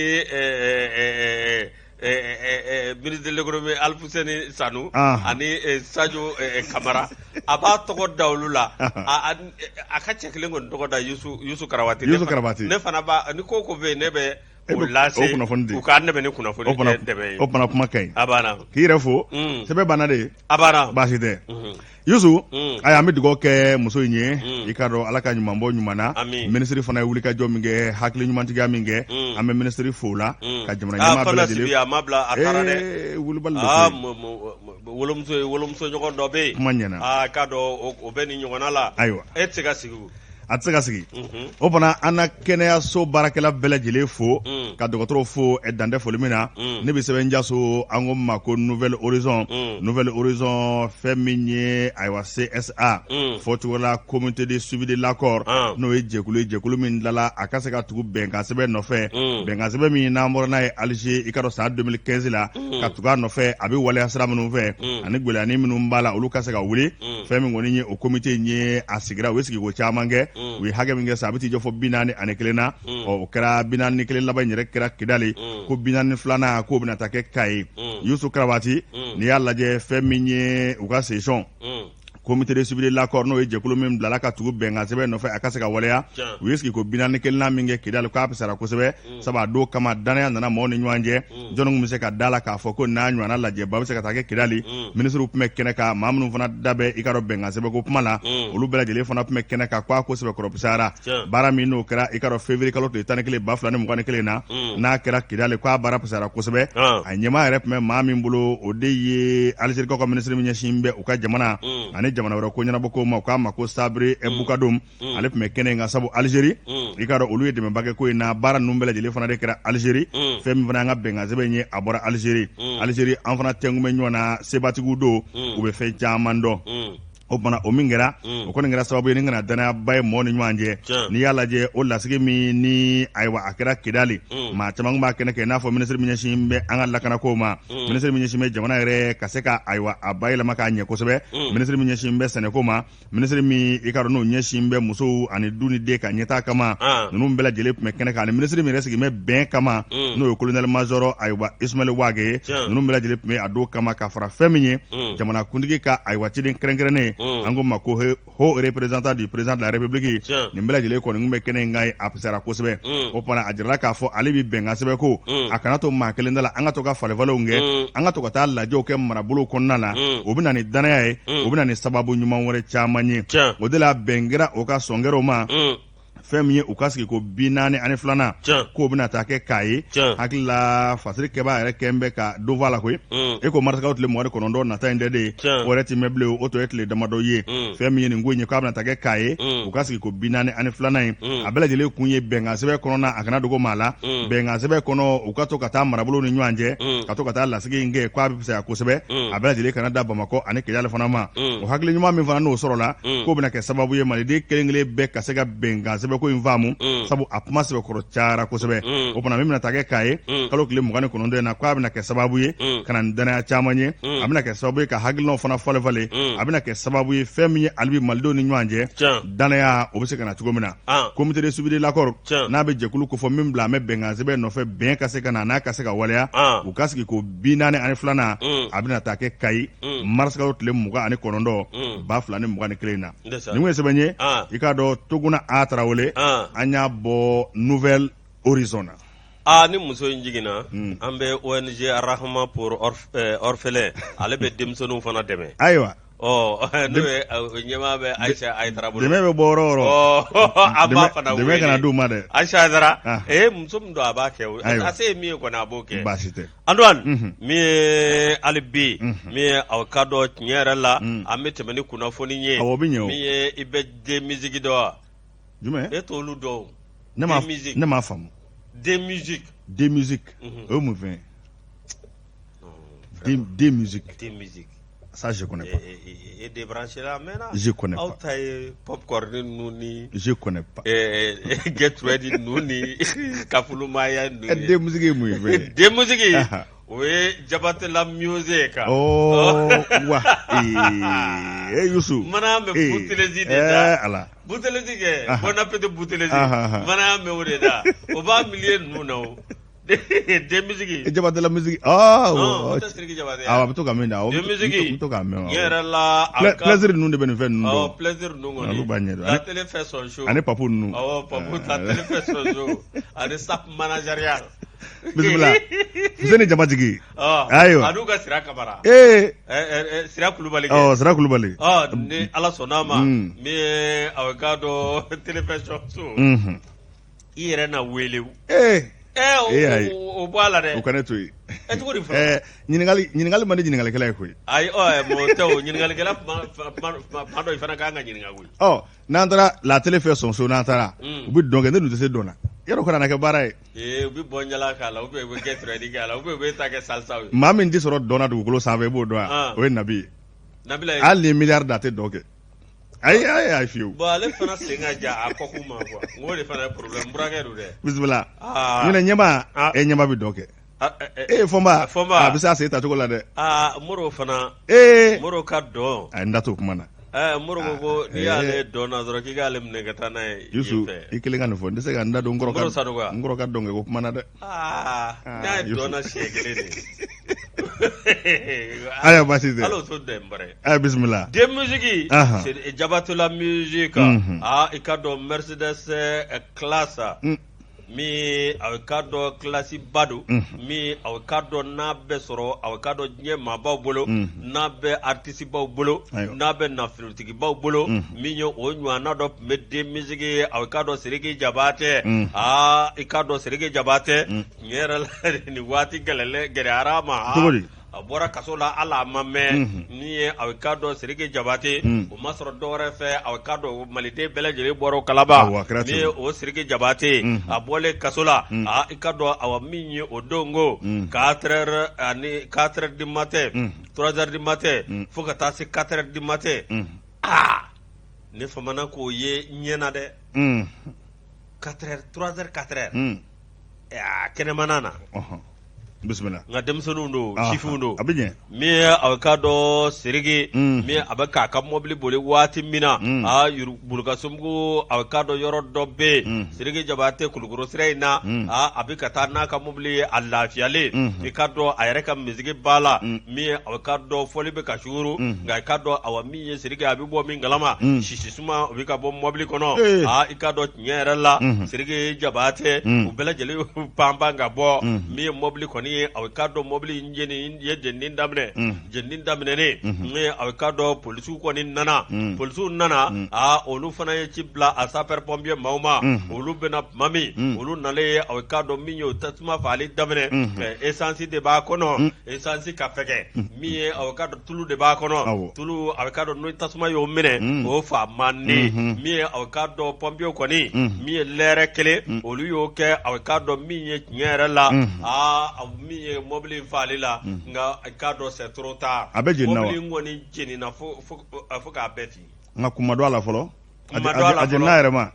ministre de l'économie Alfousseni Sanou, ani Sadio Kamara. A b'a tɔgɔ da olu la. A ka cɛ kelen kɔni tɔgɔ da Youssou Karabati. Youssou Karabati. Ne fana b'a ni ko ko bɛ yen, ne bɛ o lase o kunnafoni di. U k'an dɛmɛ ni kunnafoni dɛmɛ ye. O fana kuma ka ɲi. A banna. K'i yɛrɛ fo. Sɛbɛn banna de. A banna. Baasi tɛ. Yusu, ayiwa, an bɛ dugawu kɛ muso in ye. I k'a dɔn, Ala ka ɲuman bɔ ɲuman na. Minisiri fana ye wulikajɔ min kɛ, hakili ɲumantigiya min kɛ, an bɛ minisiri fo la, ka jamana ɲɛmaa bɛɛ lajɛlen. A ma bila, a taara dɛ. Wulibali. Aa, wolomuso ye, wolomuso ɲɔgɔn dɔ bɛ yen. Kuma ɲɛna. Aa, k'a dɔn o bɛ nin ɲɔgɔnna la. Ayiwa. E tɛ se ka sigi. A tɛ se ka sigi. O fana, an na kɛnɛyaso baarakɛla bɛɛ lajɛlen fo, ka dɔgɔtɔrɔw fo dan tɛ foli min na. Ne bɛ sɛbɛn jaso, an ko ma ko Nouvel Horizon. Nouvel Horizon, fɛn min ye, ayiwa, CSA fɔcogo la, comité de suivi de l'accord, n'o ye jɛkulu ye, jɛkulu min dilanla a ka se ka tugu bɛnkan sɛbɛn nɔfɛ, bɛnkan sɛbɛn min n'an bɔra n'a ye Alger, i ka dɔn, san 2015 la, ka tugu a nɔfɛ, a bɛ waleya sira minnu fɛ ani gɛlɛyanin minnu b'a la, olu ka se ka wuli. Fɛn min kɔni ye o comité in ye, a sigira, u ye sigiko caman kɛ. U ye hakɛ min kɛ sa, a bɛ t'i jɔ fɔ 41 na. Ɔ, o kɛra 41 laban in yɛrɛ kɛra Kidali, ko 42nan k'o bɛna taa kɛ Kayi. Yusu Karabati, n'i y'a lajɛ, fɛn min ye u ka session comité de suivi de l'accord, n'o ye jɛkulu min bilala ka tugu bɛnkan sɛbɛn nɔfɛ a ka se ka waleya, u ye sigiko 41nan min kɛ Kidali, k'a fisara kosɛbɛ, sabu a don kama dannaya nana mɔgɔw ni ɲɔgɔn cɛ. Jɔnni tun bɛ se ka da la k'a fɔ ko n'a ɲɔgɔnna lajɛba bɛ se ka taa kɛ Kidali? Minisiriw tun bɛ kɛnɛ kan, maa minnu fana da bɛ, i ka dɔn, bɛnkan sɛbɛnko kuma la, olu bɛɛ lajɛlen fana tun bɛ kɛnɛ kan, k'a ko sɛbɛkɔrɔ fisayara. Baara min n'o kɛra, i ka dɔn, février kalo tile 11 2021 na, n'a kɛra Kidali, k'a baara fisayara kosɛbɛ. A ɲɛmaa yɛrɛ tun bɛ maa min bolo, o de ye Alizerikaw ka minisiri min ɲɛsin bɛ u ka jamana ani jamana wɛrɛ ko ɲɛnabɔko ma, u k'a ma ko Sabri Bukadum. Ale tun bɛ kɛnɛ in kan, sabu Alizeri, i k'a dɔn, olu ye dɛmɛba kɛ ko in na. Baara ninnu bɛɛ lajɛlen fana de kɛra Alizeri. Fɛn min fana an ka bɛnkan sɛbɛn ye, a bɔra Alizeri. Alizeri, an fana tɛnku bɛ ɲɔgɔn na, sebatigiw don, u bɛ fɛn caman dɔn. O tuma, o min kɛra, o kɔni kɛra sababu ye ni ka na dannayaba ye mɔgɔw ni ɲɔgɔn cɛ. N'i y'a lajɛ, o lasigi min ni, ayiwa, a kɛra Kidali, maa caman tun b'a kɛnɛ kɛ, i n'a fɔ minisiri min ɲɛsin bɛ an ka lakanako ma, minisiri min ɲɛsin bɛ jamana yɛrɛ ka se ka, ayiwa, a bayɛlɛma k'a ɲɛ kosɛbɛ, minisiri min ɲɛsin bɛ sɛnɛko ma, minisiri min, i ka dɔn, n'o ɲɛsin bɛ musow ani du ni den ka ɲɛtaa kama, ninnu bɛɛ lajɛlen tun bɛ kɛnɛ kan, ani minisiri min yɛrɛ sigilen bɛ bɛn kama, n'o ye colonel major, ayiwa, Ismaël Wagué ye. Ninnu bɛɛ lajɛlen tun bɛ a don kama, ka fara fɛn min ye jamanakuntigi ka, ayiwa, ciden kɛrɛnkɛrɛnnen, an ko ma ko haut représentant du président de la République. Nin bɛɛ lajɛlen kɔni tun bɛ kɛnɛ in kan. A fisayara kosɛbɛ. O fana, a jirala k'a fɔ ale bɛ bɛnkan sɛbɛn ko a kana to maa kelen da la, an ka to ka falenfalenw kɛ, an ka to ka taa lajɛw kɛ marabolow kɔnɔna la. O bɛ na ni dannaya ye, o bɛ na ni sababu ɲuman wɛrɛ caman ye. O de la, bɛn kɛra o ka sɔn kɛra o ma. Fɛn min ye u ka sigi ko 42nan, k'o bɛna taa kɛ Kayi. Hakili la, fasiri kɛbaa yɛrɛ kɛn bɛ ka don fɔ a la koyi. E ko marisikalo tile 29 nata in tɛ de ye, o yɛrɛ ti mɛn bilen, o tɔ ye tile damadɔ ye. Fɛn min ye nin ko in ye, k'a bɛna taa kɛ Kayi, u ka sigi ko 42nan in, a bɛɛ lajɛlen kun ye bɛnkan sɛbɛn kɔnɔna a kana dogo maa la. Bɛnkan sɛbɛn kɔnɔ, u ka to ka taa marabolow ni ɲɔgɔn cɛ, ka to ka taa lasigi in kɛ, k'a bɛ fisaya kosɛbɛ. A bɛɛ lajɛlen kana da Bamakɔ ani Kidali fana ma. O hakili ɲuman min fana n'o sɔrɔla, k'o bɛna kɛ sababu ye maliden kelen kelen bɛɛ ka se ka bɛnkan sɛbɛnko in faamu, sabu a kuma sɛbɛkɔrɔ cayara kosɛbɛ. O fana min bɛna taa kɛ Kayi kalo tile 29 in na, k'a bɛna kɛ sababu ye ka na ni dannaya caman ye, a bɛna kɛ sababu ye ka hakilinaw fana falen falen, a bɛna kɛ sababu ye fɛn min ye hali bi malidenw ni ɲɔgɔn cɛ dannaya o bɛ se ka na cogo min na. Comité de suivi de l'accord, n'a bɛ jɛkulu kofɔ min bila an bɛ bɛnkan sɛbɛn nɔfɛ, bɛn ka se ka na n'a ka se ka waleya, u ka sigi ko 42nan, a bɛna taa kɛ Kayi marisikalo tile 29 2021 na. Nin ye sɛbɛn ye, i k'a dɔn, Toguna A Tarawele, an y'a bɔ Nouvel Horizon na. Aa, ni muso in jiginna, an bɛ ONG Rahma pour orphelin, ale bɛ denmisɛnninw fana dɛmɛ. Ayiwa. Ɔ n'o ye ɲɛmaa bɛ Ayisa Hayidara bolo. Dɛmɛ bɛ bɔ yɔrɔ o yɔrɔ. An b'a fana wele. Dɛmɛ kana d'u ma dɛ. Ayisa Hayidara ee muso min don a b'a kɛ o. A se ye min ye kɔni a b'o kɛ. Baasi tɛ. Antoine min ye hali bi min ye aw k'a dɔn tiɲɛ yɛrɛ la an bɛ tɛmɛ ni kunnafoni ye. Awɔ o bɛ ɲɛ o. Min ye i bɛ D Music dɔn wa? Jumɛn? E t'olu dɔn o. Ne m'a faamu. D Music. D Music o ye mun fɛn ye? D Music. D Music. Ça, je connais pas. E débranché la mɛnna. Je connais pas. Aw ta ye popcorn ninnu ni. Je connais pas. Get ready ninnu ni kafulumaya ninnu ye. D Music ye mun ye fɛn ye? D Music o ye Jabatela music kan. Oh wa ee Yusu. Mana bɛ Buthelezi de da. Ala. Buthelezi kɛ Bon appétit Buthelezi. Mana bɛ o de da o b'a milieu ninnu na o. D Music. Jabatela musique. Ah, o tɛ Sidiki Jabate. Awɔ, a bɛ to ka min da. D Music. N bɛ to k'a mɛn. Tiɲɛ yɛrɛ la. Plaisir ninnu de bɛ nin fɛn ninnu dɔn. Awɔ, plaisir ninnu kɔni. Olu b'a ɲɛdɔn. La télé fait son show. Ani Papu ninnu. Awɔ, Papu la télé fait son show. Ani Sap managérial. Bisimila. Fuseni Jamajigi. Ayiwa. A n'u ka Sira Kamara. Ee. Sira Kulubali. Ɔ, Sira Kulubali. Ɔ, ni Ala sɔnn'a ma. Min ye aw k'a dɔn télé fait son show. I yɛrɛ na wele ee ee o bɔ a la dɛ o kana to yen e cogo di fɔlɔ ɲininkali ɲininkali man di ɲininkalikɛla ye koyi ayi ɔ mɔgɔ tɛ o ɲininkalikɛla kuma dɔ i fana ka kan ka ɲininka koyi ɔ n'an taara la télé fait son show n'an taara u bɛ dɔn kɛ ne dun tɛ se dɔn na yarɔ o kana na kɛ baara ye ee u bɛ bɔ ɲala k'a la ou bien u bɛ get ready k'a la ou bien u bɛ ta kɛ salsa ye maa min tɛ sɔrɔ dɔn na dugukolo sanfɛ i b'o dɔn wa o ye Nabi ye Nabila ye hali ni miliyari da a tɛ dɔn kɛ ayi ayi ayi fiyewu. Bon ale fana sen ka jan a kɔkun ma quoi n k'o de fana ye problème n burankɛ don dɛ. Bisimila. Ɲinɛ ɲɛma e ɲɛma bɛ dɔn kɛ. E Fɔnba. Fɔnba a bɛ se a sen tacogo la dɛ. Aa Moro fana. Ee. Moro ka dɔn. A ye n da t'o kuma na. Ɛɛ Moro ko ko n'i y'ale dɔn na dɔrɔn k'i k'ale minɛ ka taa n'a ye. Yusu i kelen ka nin fɔ n tɛ se ka n da don n kɔrɔ ka Moro Sanogo n kɔrɔ ka dɔnkɛ ko kuma na dɛ. Aa n'a ye dɔn na siɲɛ kelen de. Ayiwa baasi tɛ. Hali o t'o dɛn bara ye. Ayiwa bisimila. D Music. Jabatela music. Aa i ka dɔn Mercedes classe. Min a k'a dɔn classe ba don. Min a k'a dɔn n'a bɛ sɔrɔ a k'a dɔn diɲɛ maabaw bolo. N'a bɛ artiste baw bolo. N'a bɛ nafolotigibaw bolo. Min ye o ɲɔgɔnna dɔ tun bɛ D Music ye a k'a dɔn Sidiki Jabatɛ. Aa i k'a dɔn Sidiki Jabatɛ. Tiɲɛ yɛrɛ la nin waati gɛlɛyara a ma. Cogo di? A bɔra kaso la hali a ma mɛn min ye a k'a dɔn Sidiki Jabate o ma sɔrɔ dɔwɛrɛ fɛ a k'a dɔn maliden bɛɛ lajɛlen bɔra o kalama min ye o Sidiki Jabate a bɔlen kaso la aa i k'a dɔn awa min ye o don ko 4 heures ani 4 heures du matin 3 heures du matin fo ka taa se 4 heures du matin aa ne famana k'o ye ɲɛ na dɛ 4 heures 3 heures 4 heures a kɛnɛmana na bisimila nka denmisɛnninw don sifinw don a bɛ ɲɛ min ye a k'a dɔn Sidiki min a bɛ k'a ka mɔbili boli waati min na aa Bulukasunbugu a k'a dɔn yɔrɔ dɔ bɛ yen Sidiki Jabate Kulukoro sira in na aa a bɛ ka taa n'a ka mɔbili ye a lafiyalen i k'a dɔn a yɛrɛ ka misigi b'a la min ye a k'a dɔn fɔli bɛ ka suguru nka i k'a dɔn awa min ye Sidiki a bɛ bɔ min kalama sisi suma o bɛ ka bɔ mɔbili kɔnɔ aa i k'a dɔn tiɲɛ yɛrɛ la Sidiki Jabate u bɛɛ lajɛlen panpan ka bɔ min ye mɔbili kɔni ye a k'a dɔn mɔbili in jeni ye jenini daminɛ jenini daminɛnen min ye a k'a dɔn polisiw kɔni nana polisiw nana aa olu fana ye ci bila a sapeur pompier maaw ma olu bɛna tuma min olu nalen ye a k'a dɔn min ye o tasuma faali daminɛ esansi de b'a kɔnɔ esansi ka fɛgɛ min ye a k'a dɔn tulu de b'a kɔnɔ tulu a k'a dɔn ni tasuma y'o minɛ o fa man di min ye a k'a dɔn pɔnpiyew kɔni min ye lɛrɛ kelen olu y'o kɛ a k'a dɔn min ye tiɲɛ yɛrɛ la aa min ye mɔbili in faali la nka a k'a dɔn c'est trop tard a bɛ jeni mɔbili in kɔni jenina fo fo k'a bɛɛ fin nka kun ma dɔn a la fɔlɔ a jenina yɛrɛ ma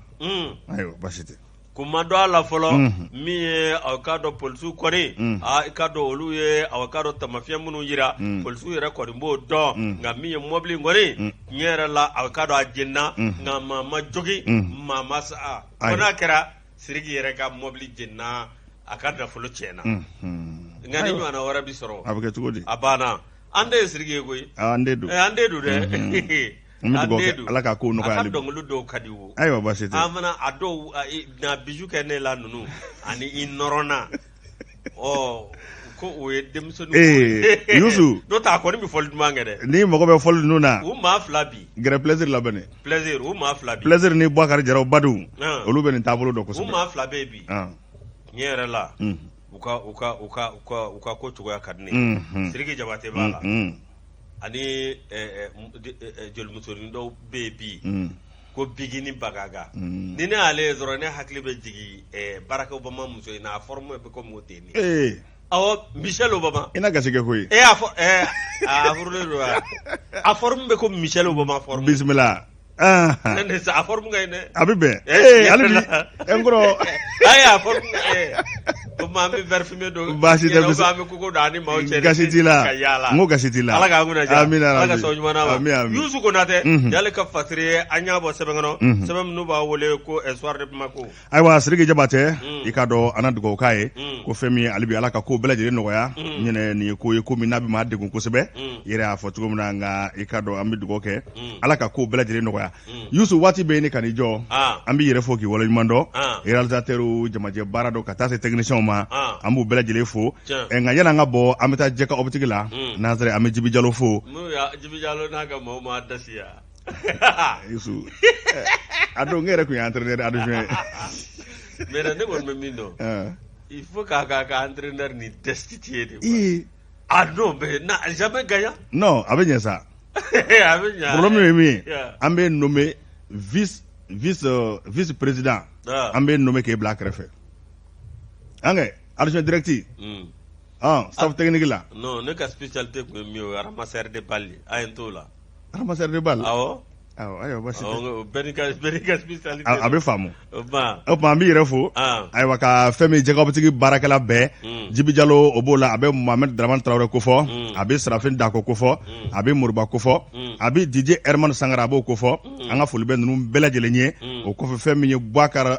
ayiwa baasi tɛ Kun ma dɔn a la fɔlɔ min ye a k'a dɔn polisiw kɔni i k'a dɔn olu ye a k'a dɔn taamasiyɛn minnu jira polisiw yɛrɛ kɔni b'o dɔn nka min ye mɔbili in kɔni tiɲɛ yɛrɛ la a k'a dɔn a jenina nka maa ma jogin maa ma sa fo n'a kɛra Sidiki yɛrɛ ka mɔbili jenina a ka nafolo tiɲɛna nka nin ɲɔgɔnna wɛrɛ bɛ sɔrɔ a bɛ kɛ cogo di a banna an den ye Sidiki ye koyi an den don an den don dɛ An bɛ dugawu kɛ Ala ka kow nɔgɔya a ka dɔnkili dɔw ka di wo ayiwa baasi tɛ an fana a dɔw na bijou kɛ ne la ninnu ani i nɔrɔna ɔ Ko o ye denmisɛnnin ee Yusu n'o tɛ a kɔni bɛ fɔli duman kɛ dɛ. N'i mago bɛ fɔli ninnu na, u maa fila bi. Gɛrɛ Plaisir la bani. Plaisir u maa fila bi. Plaisir ni Boubacar Jara Badou olu bɛ nin taabolo dɔn kosɛbɛ. U maa fila bɛ yen bi. Tiɲɛ yɛrɛ la. U ka u ka u ka u ka u ka ko cogoya ka di ne ye. Sidiki Jabate b'a la. Ani jolimusonin dɔw bɛ yen bi. Ko Bigini Bagaga. Ni ne y'ale ye dɔrɔn ne hakili bɛ jigin Barack Obama muso in na, a forme bɛ comme o ten de. Ee. Awɔ, Michelle Obama. I na gasi kɛ koyi. E y'a fɔ ɛɛ a furulen don wa? A forme bɛ comme Michelle Obama forme. Bisimila. Ne ne a forme ka ɲi dɛ. A bɛ bɛn. Ee hali bi n kɔrɔ. Ayi a forme ɛɛ o tuma an bɛ verre fumé don. Baasi tɛ. An bɛ kogo don an ni maaw cɛ. Gasi t'i la. Ka yaala. N ko gasi t'i la. Ala k'an kunna diya. Amina. Ala ka sɔn ɲuman d'an ma. Ami ami. Yusu Konatɛ. Y'ale ka fasiri ye an y'a bɔ sɛbɛn kɔnɔ. Sɛbɛn minnu b'a wele ko Soir de Bamako. Ayiwa Sidiki Jabatɛ i k'a dɔn an na dugawu k'a ye ko fɛn min hali bi Ala ka ko bɛɛ lajɛlen nɔgɔya ɲinɛ nin ye ko ye ko min n'a bɛ maa degun kosɛbɛ i yɛrɛ y'a fɔ cogo min na nka i k'a dɔn an bɛ dugawu kɛ Ala ka ko bɛɛ lajɛlen nɔgɔya Yusu waati bɛ ɲini ka n'i jɔ an b'i yɛrɛ fo k'i waleɲuman dɔn réalisateur jamajɛ baara dɔn ka taa se technicien ma an b'u bɛɛ lajɛlen fo nka yanni an ka bɔ an bɛ taa jɛka optique la n'an sera an bɛ Jibi Jalo fo Jibi Jalo n'a ka maaw ma dasiya Yusu a don ne yɛrɛ tun ye entraîneur adjoint ye. Mais ne kɔni bɛ min dɔn il faut k'a ka entraîneur nin destituer de quoi. Ah non mais n'a jamais gagnant. Non a bɛ ɲɛ sa. A bɛ ɲɛ. Problème ye min ye an bɛ nommé vice vice vice président an bɛ nommé k'e bila a kɛrɛfɛ an kɛ adjoint direct. Staff technique la. Non ne ka spécialité tun ye min ye o ye ramasseur de balle ye a ye n t'o la. Ramasseur de balle. Awɔ. Awɔ ayiwa baasi tɛ. Bɛɛ n'i ka bɛɛ n'i ka spécialité. A bɛ faamu. O tuma an b'i yɛrɛ fo. Ayiwa ka fɛn min Jɛka optique baarakɛla bɛɛ. Jibi Jalo o b'o la a bɛ Mohamed Dramane Tarawele kofɔ. A bɛ Sarafin Dako kofɔ. A bɛ Moriba kofɔ. A bɛ Didier Herman Sangara a b'o kofɔ. An ka foli bɛ ninnu bɛɛ lajɛlen ye. O kɔfɛ fɛn min ye Boubacar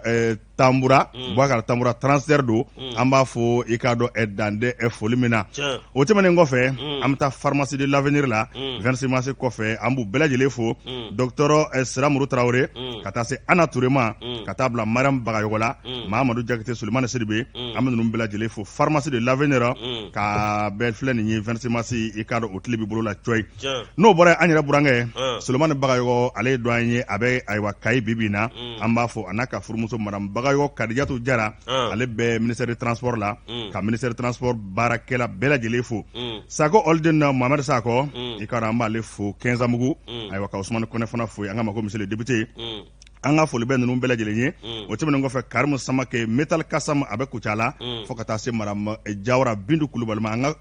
Tanbura Boubacar Tanbura transitaire don an b'a fo i k'a dɔn dan tɛ foli min na o tɛmɛnen kɔfɛ an bɛ taa pharmacie de l'avenir la 26 mars kɔfɛ an b'u bɛɛ lajɛlen fo docteur Siramuru Tarawele ka taa se Ana Ture ma ka taa bila Mariam Bagayɔgɔ la Mahamadu Jakite Sulemani Sidibe an bɛ ninnu bɛɛ lajɛlen fo pharmacie de l'avenir ka bɛɛ filɛ nin ye 26 mars i k'a dɔn o tile bɛ bolo la cɔyi n'o bɔra an yɛrɛ burankɛ Solomani Bagayɔgɔ ale ye doyen ye a bɛ ayiwa Kayi bi bi in na an b'a fo a n'a ka furumuso madame Bagayɔgɔ Kadijatu Jara ale bɛ ministère de transport la ka ministère de transport baarakɛla bɛɛ lajɛlen fo Sakɔ Ɔliden na Mohamed Sakɔ i k'a dɔn an b'ale fo Kɛnzanbugu ayiwa ka Usumani Kɔnɛ fana fo an k'a ma ko monsieur le député an ka foli bɛ ninnu bɛɛ lajɛlen ye o tɛmɛnen kɔfɛ Karimu Samakɛ Metal Kasam a bɛ Kucala fo ka taa se madame Jawara Bintu Kulubali ma an ka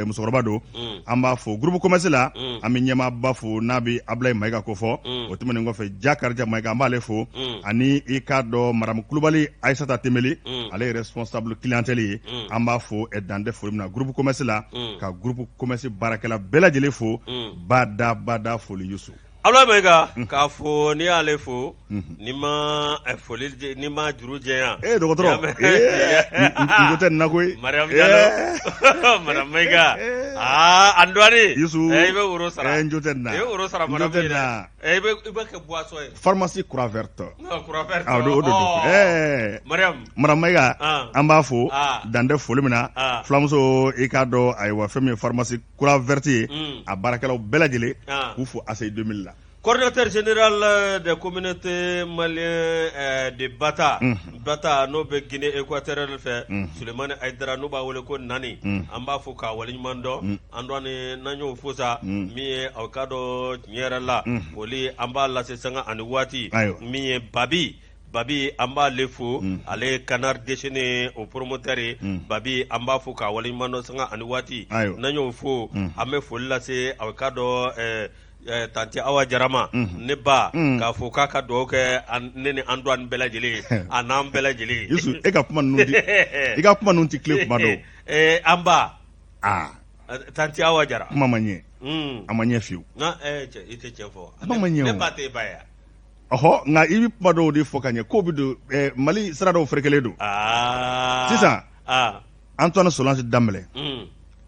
musokɔrɔba don an b'a fo groupe commerce la an bɛ ɲɛmaaba fo n'a bɛ Abulayi Mayiga ko fɔ o tɛmɛnen kɔfɛ Jakarija Mayiga an b'ale fo ani i k'a dɔn madame Kulubali Ayisata Tembeli ale ye responsable clientèle ye an b'a fo dan tɛ foli min na groupe commerce la ka groupe commerce baarakɛla bɛɛ lajɛlen fo bada bada foli Yusu Abulayi Mayiga k'a fɔ n'i y'ale fo n'i ma foli n'i ma juru jɛya ee dɔgɔtɔrɔ n jo tɛ nin na koyi Mariam Jalo madame Mayiga aa an dɔɔnin Yusu i bɛ woro sara n jo tɛ nin na i bɛ woro sara n jo tɛ nin na i bɛ kɛ boisson ye pharmacie Croix Verte Croix Verte o de don ɛɛ Mariam madame Mayiga an b'a fo dan tɛ foli min na fulamuso i k'a dɔn ayiwa fɛn min ye pharmacie Croix Verte ye a baarakɛlaw bɛɛ lajɛlen k'u fo ACI 2000 la coordinateur général des communautés maliennes de Bata Bata n'o bɛ Guinée équatoriale fɛ Sulemani Hayidara n'u b'a wele ko Nani an b'a fo k'a waleɲuman dɔn an dɔɔnin n'an y'o fo sa min ye aw k'a dɔn tiɲɛ yɛrɛ la foli an b'a lase sanga ani waati min ye Babi Babi an b'ale fo ale ye Canard déchaîné o promoteur ye Babi an b'a fo k'a waleɲuman dɔn sanga ani waati n'an y'o fo an bɛ foli lase aw k'a dɔn tanti Awa Jara ma ne ba k'a fɔ k'a ka dugawu kɛ ne ni an dɔgɔnin bɛɛ lajɛlen ye a n'an bɛɛ lajɛlen ye e ka kuma i ka kuma ninnu tɛ tilen kuma dɔw an ba tanti Awa Jara kuma ma ɲɛ a ma ɲɛ fiyewu i tɛ tiɲɛ fɔ kuma ma ɲɛ ne ba tɛ e ba ye ɔhɔ nka i bɛ kuma dɔw de fɔ ka ɲɛ ko bɛ don Mali sira dɔw ferekelen don sisan Antoine Solange Danbɛlɛ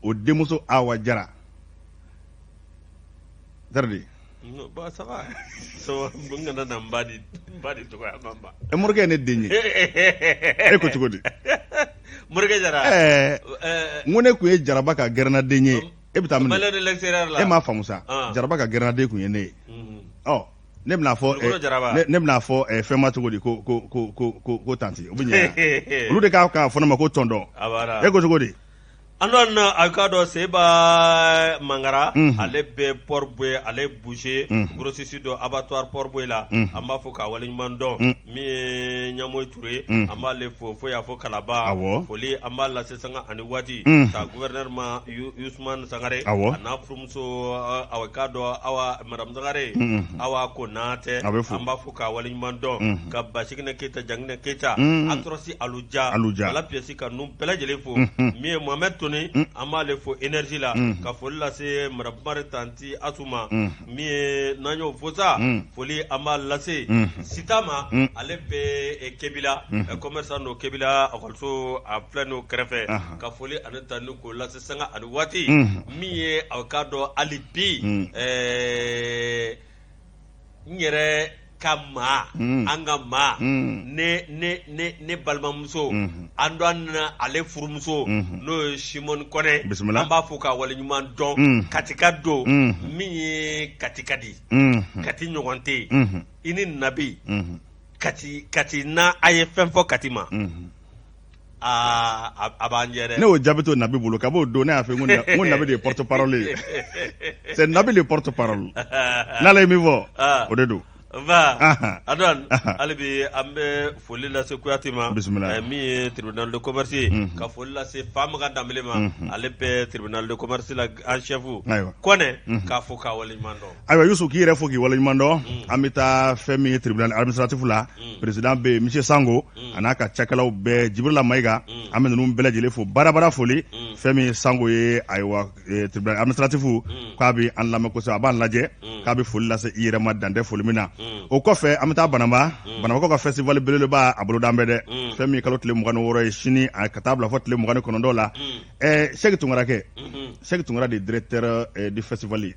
o denmuso Awa Jara de Bon, ça va. Ça va, n kana na n ba di n ba di dɔgɔya ma ba. Ɛ morikɛ ye ne den ye. E ko cogo di? Morikɛ Jara. Ɛɛ n ko ne tun ye Jaraba ka gɛrɛnnaden ye. E bɛ taa min? Malien de l'extérieur la. E m'a faamu sa. Jaraba ka gɛrɛnnaden tun ye ne ye. Ɔ ne bɛna fɔ ne bɛna fɔ fɛn ma cogo di ko ko ko ko ko ko tanti o bɛ ɲɛ olu de k'a kan fɔ ne ma ko tonton. E ko cogo di? An dɔn a k'a dɔn Seba Mangara ale bɛ Port Bouet ale boucher grossiste don abattoir Port Bouet la an b'a fo k'a waleɲuman dɔn min ye Ɲamoyi Ture an b'ale fo fo y'a fɔ Kalaba foli an b'a lase sanga ani waati ka gouverneur ma Usumani Sangare a n'a furumuso a k'a dɔn Awa madame Sangare Awa Konatɛ an b'a fo k'a waleɲuman dɔn ka Basiginɛ Keyita Janginɛ Keyita Atrɔsi Aluja Ala piyɛsi ka ninnu bɛɛ lajɛlen fo min ye Mohamɛdi Toni an b'ale fo énergie la ka foli lase madame tanti Asu ma min ye n'an y'o fo sa foli an b'a lase Sita ma ale bɛ Kebila commerçant don Kebila ekɔliso a filɛ n'o kɛrɛfɛ ka foli ani tanu k'o lase sanga ani waati min ye aw k'a dɔn hali bi n yɛrɛ ka maa an ka maa ne balimamuso an dɔn na ale furumuso n'o ye Simɔni Kɔnɛ bisimila an b'a fo k'a waleɲuman dɔn Katika don min ye Kati ka di Kati ɲɔgɔn tɛ yen i ni nabi Kati Kati n'a a ye fɛn fɔ Kati ma aa a b'an jɛ dɛ ne y'o jaabi to Nabi bolo kab'o don ne y'a fɔ n ko Nabi de ye porte parole ye c'est Nabi le porte parole n'ale ye min fɔ o de don nba Adwan hali bi an bɛ foli lase Kuyate ma bisimila min ye tribunal de commerce ye ka foli lase Famakan Danbele ma ale bɛ tribunal de commerce la an chef Kɔnɛ k'a fo k'a waleɲuman dɔn ayiwa Yusu k'i yɛrɛ fo k'i waleɲuman dɔn an bɛ taa fɛn min ye tribunal administratif la président bɛ yen monsieur Sango a n'a ka cakɛlaw bɛɛ Jibrila Mayiga an bɛ ninnu bɛɛ lajɛlen fo baarabara foli fɛn min ye Sango ye ayiwa tribunal administratif k'a bɛ an lamɛn kosɛbɛ a b'an lajɛ k'a bɛ foli lase i yɛrɛ ma dan tɛ foli min na o kɔfɛ an bɛ taa Banamba Banambakaw ka festival belebeleba a boloda bɛ dɛ fɛn min ye kalo tile 26 ye sini ka taa bila fɔ tile 29 la Sɛki Tunkara kɛ Sɛki Tunkara de ye directeur du festival ye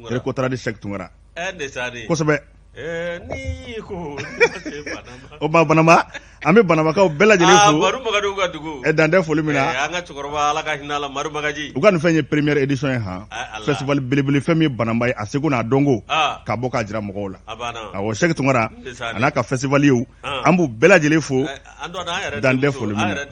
Recotrade Sɛki Tunkara kosɛbɛ o ba Banamba an bɛ Banambakaw bɛɛ lajɛlen fo dan tɛ foli min na an ka cɛkɔrɔba Ala ka hinɛ a la Madu Bagaji u ka nin fɛn ye première édition ye han festival belebele fɛn min ye Banamba ye a seko n'a dɔnko ka bɔ k'a jira mɔgɔw la awɔ Sɛki Tunkara a n'a ka festivaliers an b'u bɛɛ lajɛlen fo dan tɛ foli min na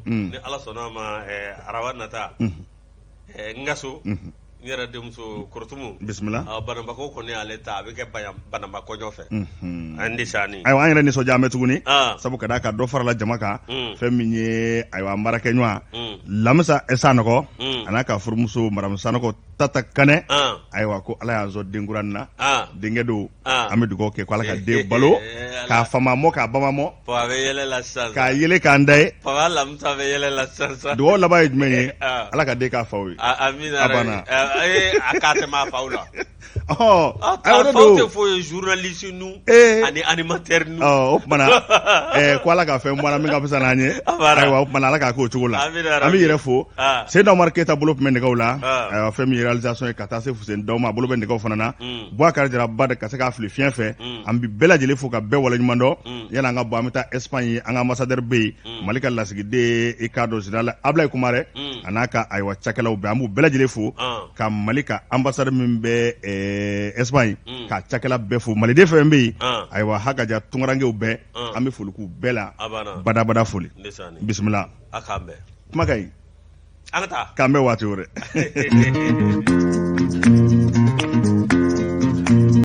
ni Ala sɔnna a ma araba nata n ka so n yɛrɛ denmuso Korotumu bisimila Banambakaw kɔni y'ale ta a bɛ kɛ Banamba kɔɲɔ fɛ an ni ayiwa an yɛrɛ nisɔndiya bɛ tuguni sabu ka d'a kan dɔ farala jama kan fɛn min ye ayiwa an baarakɛɲɔgɔn Lamisa Sanɔgɔ a n'a ka furumuso madame Sanɔgɔ Tata Kanɛ ayiwa ko Ala y'an sɔn denkura na denkɛ don an bɛ dugawu kɛ ko Ala ka den balo k'a fa mɔ k'a ba mɔ a bɛ yɛlɛ la sisan k'a yɛlɛ k'an da ye papa Lamisa bɛ yɛlɛ la sisan sisan dugawu laban ye jumɛn ye Ala ka den k'a faw ye amina a banna a k'a tɛmɛ a faw la ɔ a faw tɛ foyi ye journaliste nu ani animateur nu o tuma na ko Ala ka fɛn bɔ an na min ka fisa n'an ye ayiwa o tuma na Ala k'a k'o cogo la an bɛ yɛrɛ fo Seydina Umaru Keyita bolo tun bɛ nɛgɛw la ayiwa fɛn min ye réalisation ye ka taa se Fuseni Dawu ma a bolo bɛ nɛgɛw fana na Bubakari Jara ba de ka se k'a fili fiɲɛ fɛ an bɛ bɛɛ lajɛlen fo ka bɛɛ waleɲuman dɔn yani an ka bɔ an bɛ taa Espagne an ka ambassadeur bɛ yen Mali ka lasigiden i k'a dɔn général Ablaye Kumare a n'a ka ayiwa cakɛlaw bɛɛ an b'u bɛɛ lajɛlen fo ka Mali ka ambassade min bɛ Espagne ka cakɛla bɛɛ fo maliden fɛn bɛ yen ayiwa hakaja tunkarankew bɛɛ an bɛ foli k'u bɛɛ la badabada foli bisimila kuma ka ɲi an ka taa k'an bɛn waati wɛrɛ.